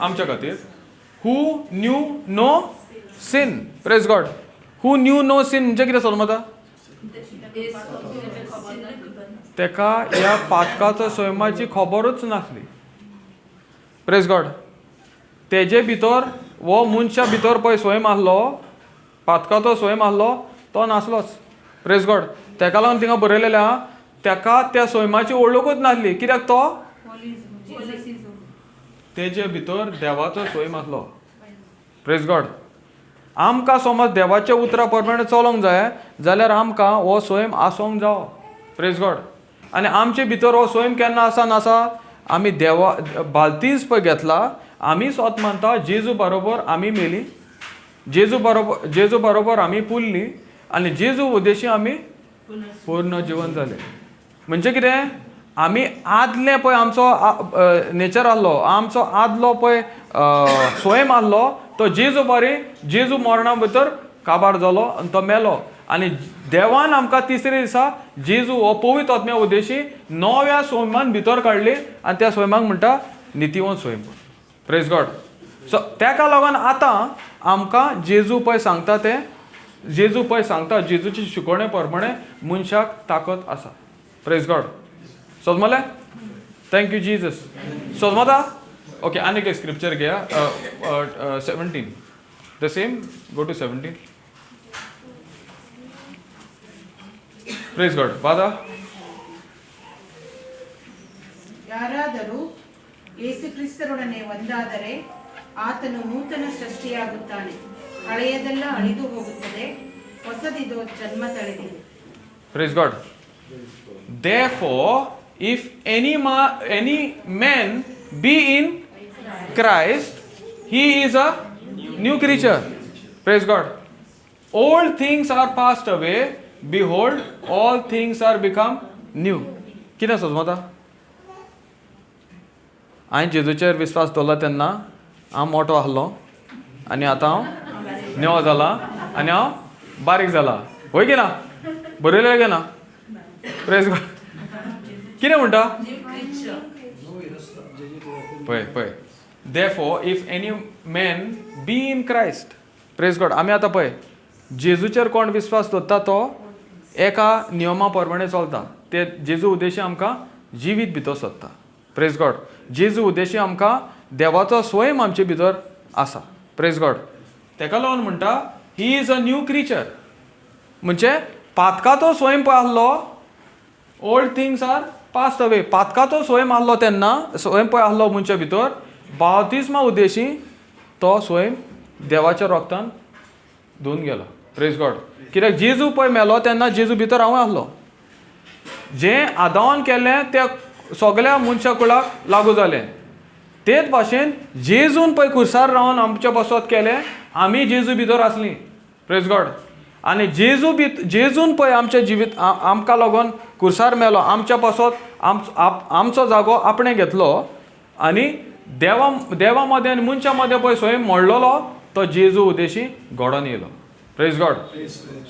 आमच्या खातीर. Who knew no sin. Praise God. Who knew no sin म्हणजे कितें समजता? तेका ह्या पातकाचो सैमाची खबरूच नासली. प्रेज गॉड. तेजे भितर वो मनशा भितर पळय स्वयं आहलो, पातकाचो स्वयं आहलो, तो नासलोच. प्रेज गॉड. तेका लागून थिंगा बरयलेलें आहा, तेका त्या सैमाची वळखूच नासली. कित्याक? तो तेजे भितर देवाचो स्वयं आसलो. प्रेज गॉड. आमकां समज देवाच्या उतरा प्रमाणे चलोंक जाय जाल्यार आमकां हो स्वयं आसोंक जावो. प्रेज गॉड. आनी आमचे भितर हो स्वयं केन्ना आसा नासा? आमी देवा बालतीस पळय घेतला, आमी स्वत मानता जेजू बरोबर आमी मेली, जेजू बरोबर आमी पुरली आनी जेजू उद्देशी आमी पूर्ण जिवन जाले. म्हणजे कितें? आमी आदलें पळय आमचो नेचर आहलो, आमचो आदलो पळय स्वयं आहलो, तो जेजू बरी जेजू मरणा भितर काबार जालो आनी तो मेलो. आनी देवान आमकां तिसरे दिसा जेजू हो पवित्र आत्म्या उद्देशी नव्या स्वयमान भितर काडली आनी त्या स्वयमाक म्हणटा नितीवंत स्वयं. प्रेज गॉड. सो तेका लागून आतां आमकां जेजू पळय सांगता तें, जेजू पळय सांगता जेजूची शिकवणे प्रमाणे मनशाक ताकद आसा. प्रेज गॉड. समजलें? Thank you Jesus. समजता? ओके, आनीक एक स्क्रिप्चर घेया, 17. The same, go to 17. Praise God. ಬಾದಾ. ಯಾರಾದರೂ ಯೇಸು ಕ್ರಿಸ್ತರೊಡನೆ ಒಂದಾದರೆ ಆತನು ನೂತನ ಸೃಷ್ಟಿಯಾಗುತ್ತಾನೆ. ಹಳೆಯದೆಲ್ಲ ಅಳಿದು ಹೋಗುತ್ತದೆ, ಹೊಸದಿದು ಜನ್ಮ ತಳೆದಿದೆ. Praise God. Therefore, if any man be in Christ, he is a new creature. Praise God. Old things are passed away. Behold, all things are become new. कितें समजता? हांवें जेजूचेर विस्वास दवरला तेन्ना हांव मोटो आहलो आनी आतां हांव नेवो जाला आनी हांव बारीक जाला. वय की ना? बरयलें की ना? प्रेज गॉड. कितें म्हणटा? पळय पळय. Therefore, if any man be in Christ. Praise God. आमी आतां पळय जेजूचेर कोण विस्वास दवरता तो एका नियमा प्रमाणे चलता. ते जेजू उद्देशी आमकां जिवीत भितर सोदता. प्रेज गॉड. जेजू उद्देशी आमकां देवाचो स्वयं आमचे भितर आसा. प्रेज गॉड. तेका लागून म्हणटा he is a new creature. म्हणजे पातकाचो स्वयं पळय आहलो, old things are passed away. पातकाचो स्वयं आहलो तेन्ना स्वयं पळय आहलो मनशा भितर बावतिस्मा उद्देशी तो स्वयं देवाच्या रोगतान धुवन गेलो. प्रेज गॉड. कित्याक जेजू पळय मेलो तेन्ना जेजू भितर हांव आसलो. जें आदावान केलें त्या सगळ्या मनशा कुळाक लागू जालें. तेच भाशेन जेजून पळय खुर्सार रावन आमच्या पासत केलें, आमी जेजू भितर आसलीं. प्रेज गॉड. आनी जेजू जेजून पळय आमच्या जिवीत आमकां लागून खुर्सार मेलो, आमच्या पासत आमचो जागो आपणें घेतलो आनी देवा देवा मदें आनी मनशां मदें पळय स्वयं मोडलेलो तो जेजू उद्देशी घडोवन येयलो. प्रेज गॉड.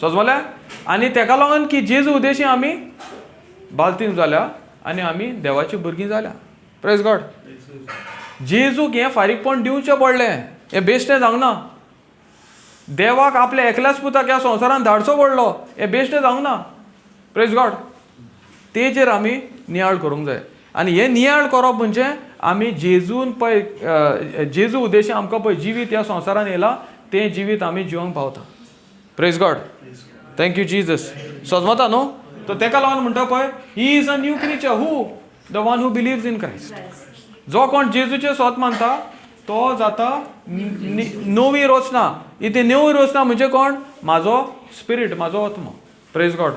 समजलें? आनी तेका लागून की जेजू उद्देशी आमी बालतीन जाल्या आनी आमी देवाची भुरगीं जाल्या. Praise God. जेजूक हें फारीकपण दिवचें पडलें, हें बेश्टें जावंक ना. देवाक आपल्या एकल्याच पुताक ह्या संवसारान धाडचो पडलो, हें बेश्टें जावंक ना. Praise God. तेजेर आमी नियाळ करूंक जाय. आनी हें नियाळ करप म्हणजे आमी जेजून पळय जेजू उद्देशी आमकां पळय जिवीत ह्या संवसारान येयलां तें जिवीत आमी जिवंक पावता. Praise God. Thank you Jesus. सजमता न्हू? तो तेका लागून म्हणटा पळय, he is a new creature who the one who believes in Christ. जो कोण जेजूचें स्वत मानता तो जाता नवी रचना. इथे नवी रचना म्हणजे कोण? म्हाजो स्पिरीट, म्हाजो आत्मो. प्रेज गॉड.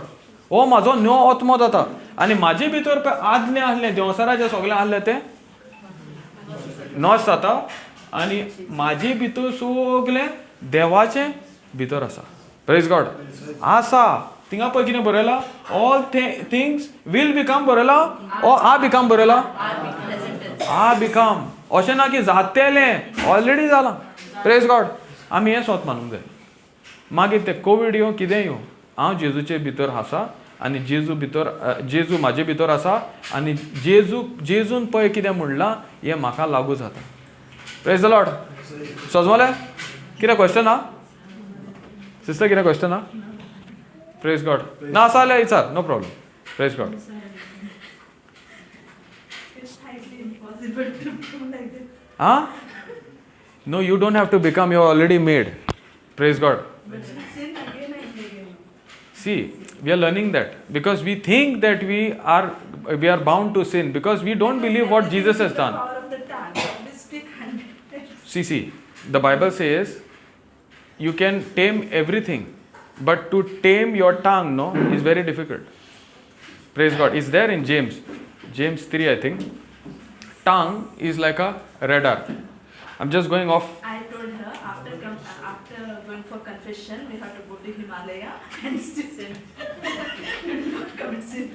हो म्हाजो नवो आत्मो जाता आनी म्हाजे भितर पळय आदलें आसलें देंवसाराचें सगळें आसलें तें नश्ट जाता आनी म्हाजे भितर सगळें देवाचें भितर आसा. प्रेज गॉड. आसा थिंगा पळय कितें बरयलां, ऑल थिंग्स will become बरयलां, ओ आ बिकम बरयलां, आ बिकम. अशें ना की जातेलें, ऑलरेडी जालां. Praise God. आमी हें स्वत मानूंक जाय. मागीर तें कोवीड येवं कितें येवं, हांव जेजूचे भितर आसा आनी जेजू भितर जेजू म्हाजे भितर आसा आनी जेजू जेजून पळय कितें म्हणलां हें म्हाका लागू जाता. Praise the Lord. सजमलें? कितें क्वेश्चन आहा सिस्टर? कितें क्वेश्चन आहा? Praise God. ना आसा जाल्यार विचार, no problem. Praise God. Ah? No, you don't have to become, you are already made. Praise God. But sin again and again. See, we are learning that because we think that we are bound to sin because we don't believe what Jesus has done. The power of the tongue. We speak 100 times. See, the Bible says you can tame everything, but to tame your tongue, no, is very difficult. Praise God. It's there in James. James 3, I think. Tongue is like a radar. I'm just going off. I told her after going for confession, we have to go to Himalaya and sit. We will not commit sin.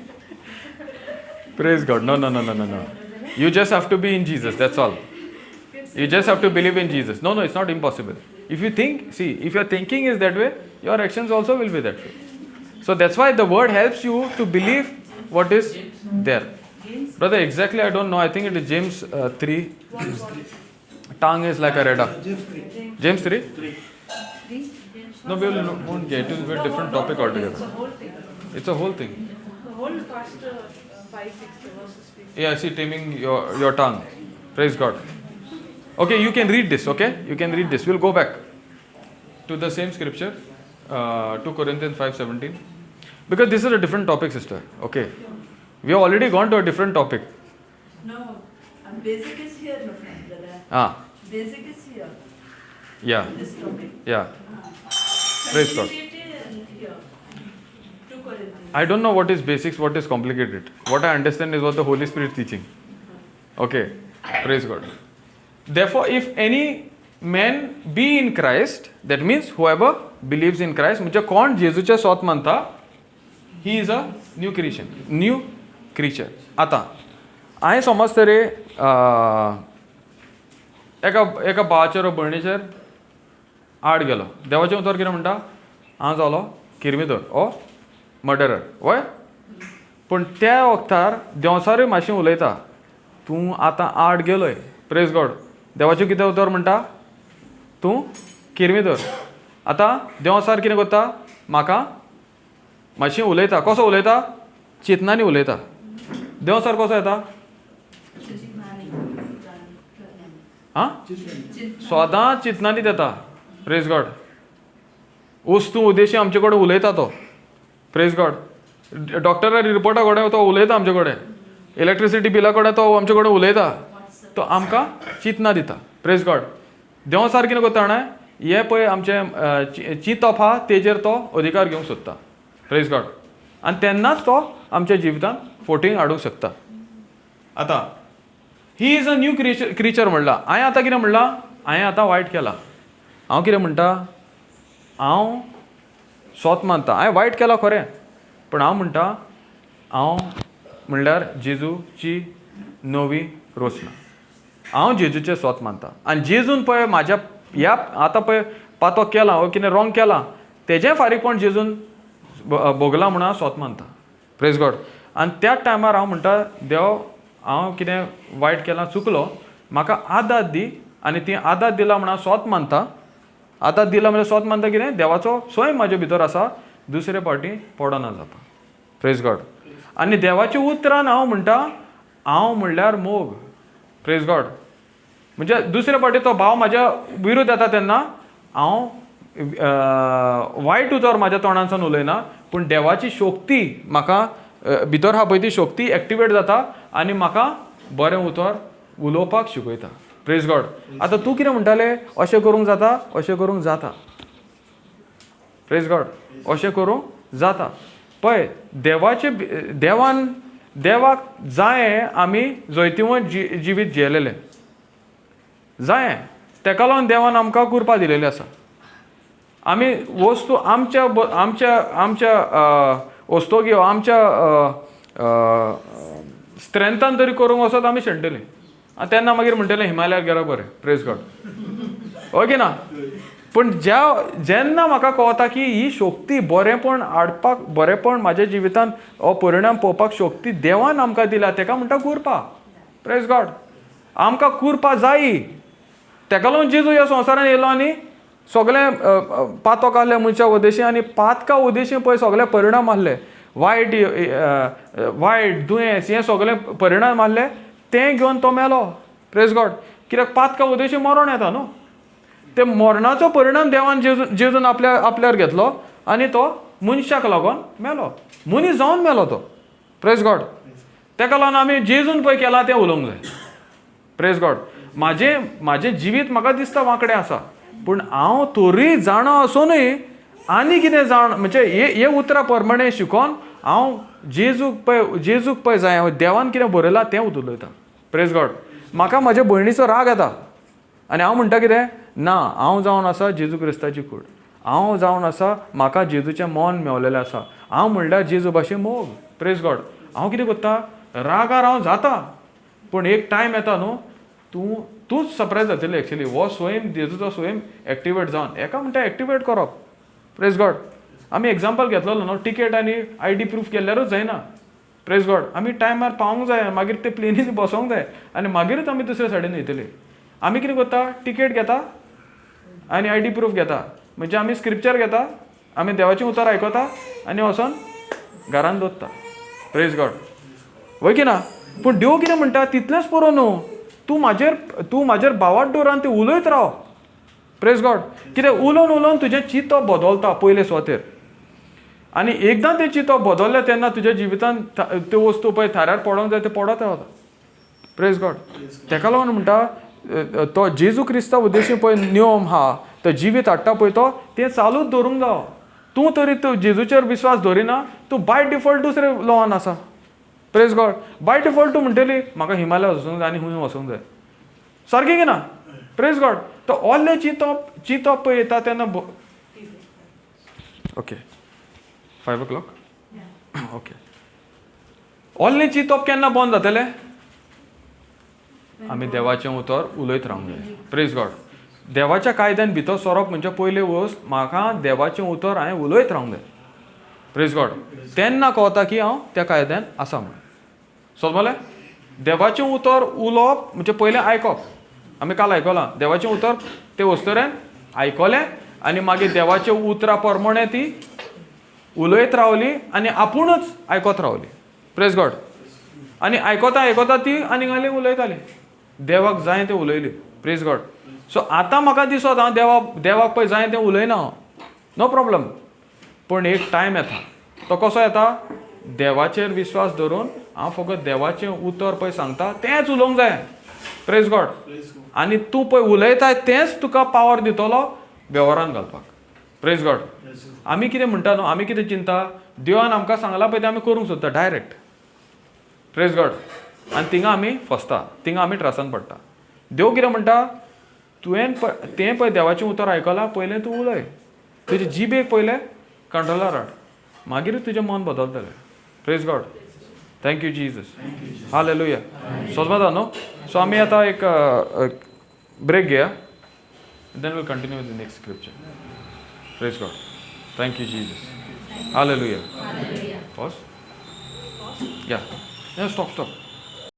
Praise God. No, no, no, no, no, no. You just have to be in Jesus. That's all. You just have to believe in Jesus. No, no, it's not impossible. If you think, see, if your thinking is that way, your actions also will be that way. So that's why the word helps you to believe what is there. Brother, exactly I don't know. I think it is James 3. Tongue is like a radar. James 3? 3? No, we will won't get. It will be a different topic altogether. It's a whole thing. It's a whole thing. The whole first 5, 6 verses. Yeah, see, taming your tongue. Praise God. Okay, you can read this, okay? You can read this. We'll go back to the same scripture, 2 Corinthians 5:17. Because this is a different topic, sister. Okay. We have already gone to a different topic. No, basic is here, no, brother. Ah. Basic is here. Yeah. This topic. Yeah. Praise God. Here. 2 Corinthians. I don't know what is basics, what is complicated. What I understand is what the Holy Spirit is teaching. Okay. Praise God. Therefore, if any man be in Christ, that means whoever believes in Christ, म्हणजे कोण जेजूचे स्वत मानता, he is a new creation, new creature. आतां हांवें समज तरी एका एका भावाचेर वा भयणीचेर आड गेलो. देवाचें उतर कितें म्हणटा? हांव जालो किर्मिदोर ओ मर्डरर, वय. पूण त्या वखतार देंवचारूय मातशें उलयता, तूं आतां आड गेलोय. Praise God. देवाचें कितें उतर म्हणटा? तूं किर्मिदोर. आतां देंवचार कितें करता? म्हाका मातशें उलयता. कसो उलयता? चिंतनांनी उलयता. देंवचार कसो येता? आं, सदां चिंतनांनी येता. Praise God. वस्तू उद्देशी आमचे कडेन उलयता तो. Praise God. डॉक्टरा रिपोर्टा कडेन तो उलयता आमचे कडेन, इलेक्ट्रिसिटी बिला कडेन तो आमचे कडेन उलयता, तो आमकां चिंतना दिता. Praise God. देंवचार कितें करता जाणा, हे पळय आमचें चिंतप आहा तेजेर तो अधिकार घेवंक सोदता. प्रेज गॉड. आनी तेन्नाच तो आमच्या जिवितांत फोटींग हाडूंक शकता. आतां he is a new creature म्हणलां. हांवें आतां कितें म्हणलां, हांवें आतां वायट केलां. हांव कितें म्हणटा, हांव सोत मानता, हांवें वायट केलां खरें, पूण हांव म्हणटा हांव म्हणल्यार जेजूची नवी रचना, हांव जेजूचें सोत मानता. आनी जेजून पळय म्हाज्या ह्या आतां पळय पातो केलां वो कितें रोंग केलां तेजें फारीकपण जेजून भोगलां म्हणून हांव सोत मानता. प्रेज गॉड. आनी त्याच टायमार हांव म्हणटा देव हांव कितें वायट केलां चुकलो, म्हाका आदार दी. आनी ती आदार दिला म्हणून हांव सोत मानता. आदार दिला म्हणल्यार सोत मानता कितें, देवाचो स्वयं म्हाजे भितर आसा, दुसरे फावटी पडना जाता. प्रेज गॉड. आनी देवाच्या उतरान हांव म्हणटा हांव म्हणल्यार मोग. प्रेज गॉड. म्हणजे दुसरे फावटी तो भाव म्हाज्या विरुद्ध येता तेन्ना हांव वायट उतर म्हाज्या तोंडांतल्यान उलयना, पूण देवाची शक्ती म्हाका भितर आहा पळय ती शक्ती एक्टिवेट जाता आनी म्हाका बरें उतर उलोवपाक शिकयता. प्रेज गॉड. आतां तूं कितें म्हणटालें, अशें करूंक जाता, अशें करूंक जाता. प्रेज गॉड. अशें करूंक जाता. पळय देवाचे देवान देवाक जाय आमी जैतिवंत जिवीत जियेलेलें जाय, तेका लागून देवान आमकां कृपा दिलेली आसा. आमी वस्तू आमच्या आमच्या आमच्या वस्तोगी आमच्या स्ट्रेंथान तरी करूंक वचत आमी शेणटलीं. आनी तेन्ना मागीर म्हणटलें हिमालयाक गेल्यार बरें. प्रेज गॉड. ओके ना. पूण ज्या जेन्ना म्हाका कळटा की ही शक्ती बरेंपण हाडपाक, बरेंपण म्हाज्या जिवितांत हो परिणाम पळोवपाक शक्ती देवान आमकां दिल्या, तेका म्हणटा कृपा. प्रेज गॉड. आमकां कृपा जायी, तेका लागून जेजू ह्या संवसारान येयलो आनी सगळें पातक आहलें मनशा उद्देशी, आनी पातका उद्देशी पळय सगळे परिणाम आहले, वायट वायट दुयेंस हें सगळें परिणाम आहले, तें घेवन तो मेलो. प्रेज गॉड. कित्याक पातका उद्देशी मरण येता न्हू, ते मरणाचो परिणाम देवान जेजून आपल्या आपल्यार घेतलो आनी तो मनशाक लागून मेलो, मनीस जावन मेलो तो. प्रेज गॉड. तेका लागून आमी जेजून पळय केलां तें उलोवंक जाय. प्रेज गॉड. म्हाजें म्हाजें जिवीत म्हाका दिसता वांकडें आसा, पूण हांव तोरूय जाणा आसुनूय आनी कितें जाण म्हणजे हे उतरां प्रमाणें शिकोन हांव जेजूक पळय जाय, हांव देवान कितें बरयलां तें उलयतां. प्रेज गॉड. म्हाका म्हाज्या भयणीचो राग येता आनी हांव म्हणटा कितें ना, हांव जावन आसा जेजू क्रिस्ताची कूड, हांव जावन आसा म्हाका जेजूचें मन मेवलेलें आसा, हांव म्हणल्यार जेजू भाशेन मोग. प्रेज गॉड. हांव कितें करता, रागार हांव जाता, पूण एक टायम येता न्हू तूं तूंच सरप्रायज जातली एक्चुली. हो स्वयं जेजूचो स्वयं एक्टिवेट जावन एका म्हणटा एक्टिवेट करप. प्रेज गॉड. आमी एग्जाम्पल घेतलेलो न्हू, टिकेट आनी I D proof केल्यारूच जायना. प्रेज गॉड. आमी टायमार पावोंक जाय, मागीर ते प्लेनीन बसोंक जाय आनी मागीरूच आमी दुसऱ्या सायडीन वयतली. आमी कितें करता, टिकेट घेता आनी I D proof घेता, म्हणजे आमी स्क्रिप्चर घेता, आमी देवाचें उतर आयकता आनी वचोन घरान दवरता. प्रेज गॉड. वय की ना. पूण देव कितें म्हणटा, तितलेंच पुरो न्हू, तूं म्हाजेर भावार्थ दवर आनी तें उलयत राव. प्रेज गॉड. कित्याक उलोवन उलोवन तुजें चिंतप बदलता पयले सुवातेर, आनी एकदां तें चिंतप बदललें तेन्ना तुज्या जिवितांत त्यो वस्तू पळय थाऱ्यार पडोंक जाय, त्यो पडत रावता. प्रेज गॉड. तेका लागून म्हणटा तो जेजू क्रिस्ता उद्देशी पळय नियम आहा, तो जिवीत हाडटा पळय तो तें चालूच दवरूंक जावो. तूं तरी तूं जेजूचेर विस्वास दवरिना, तूं बाय डिफॉल्ट दुसरे लॉन आसा. प्रेज गॉड. बाय डिफॉल्ट तूं म्हणटली म्हाका हिमालया वचूंक जाय आनी खूंय वचूंक जाय, सारकें की ना. प्रेज गॉड. तो ओल्लें चिंतप पळय येता तेन्ना ओके 5 o'clock okay. ओल्लें चिंतप केन्ना बंद जातलें, आमी देवाचें उतर उलयत रावंक जाय. प्रेज गॉड. देवाच्या कायद्यान भितर सरप म्हणजे पयले वस्त म्हाका देवाचें उतर हांवें उलयत रावंक जाय. प्रेज गॉड. तेन्ना कळटा की हांव त्या कायद्यान आसा म्हणून. समजलें. देवाचें उतर उलोवप म्हणजे पयलें आयकप, आमी काल आयकलां देवाचें उतर ते वस्तुरेन आयकलें आनी मागीर देवाच्या उतरा प्रमाणें ती उलयत रावली आनी आपुणूच आयकत रावली. प्रेज गॉड. आनी आयकता आयकता ती आनी आनी उलयताली, देवाक जाय तें उलयली. प्रेज गॉड. सो आतां म्हाका दिसत हांव देवाक पळय जाय तें उलयना हांव, नो प्रॉब्लम. पूण एक टायम येता, तो कसो येता, देवाचेर विस्वास धरून हांव फकत देवाचें उतर पळय सांगता तेंच उलोवंक जाय. Praise God. आनी तूं पळय उलयताय तेंच तुका पावर दितलो वेव्हारान घालपाक. Praise God. आमी कितें म्हणटा न्हू, आमी कितें चिंता, देवान आमकां सांगलां पळय तें आमी करूंक सोदता डायरेक्ट. Praise God. आनी थिंगा आमी फसता, थिंगा आमी त्रासान पडटा. देव कितें म्हणटा, तुवें तें पळय देवाचें उतर आयकलां, पयलें तूं उलय, तुजे जिबेक पयलें कंट्रोलार हाड, मागीर तुजें मन बदलतलें. Praise God. Thank you Jesus. Hallelujah. सोजमा न्हू. सो आमी आतां एक ब्रेक घेया, then we'll continue with the next scripture. Praise God. Thank you Jesus. Hallelujah. Pause. Yeah, stop stop.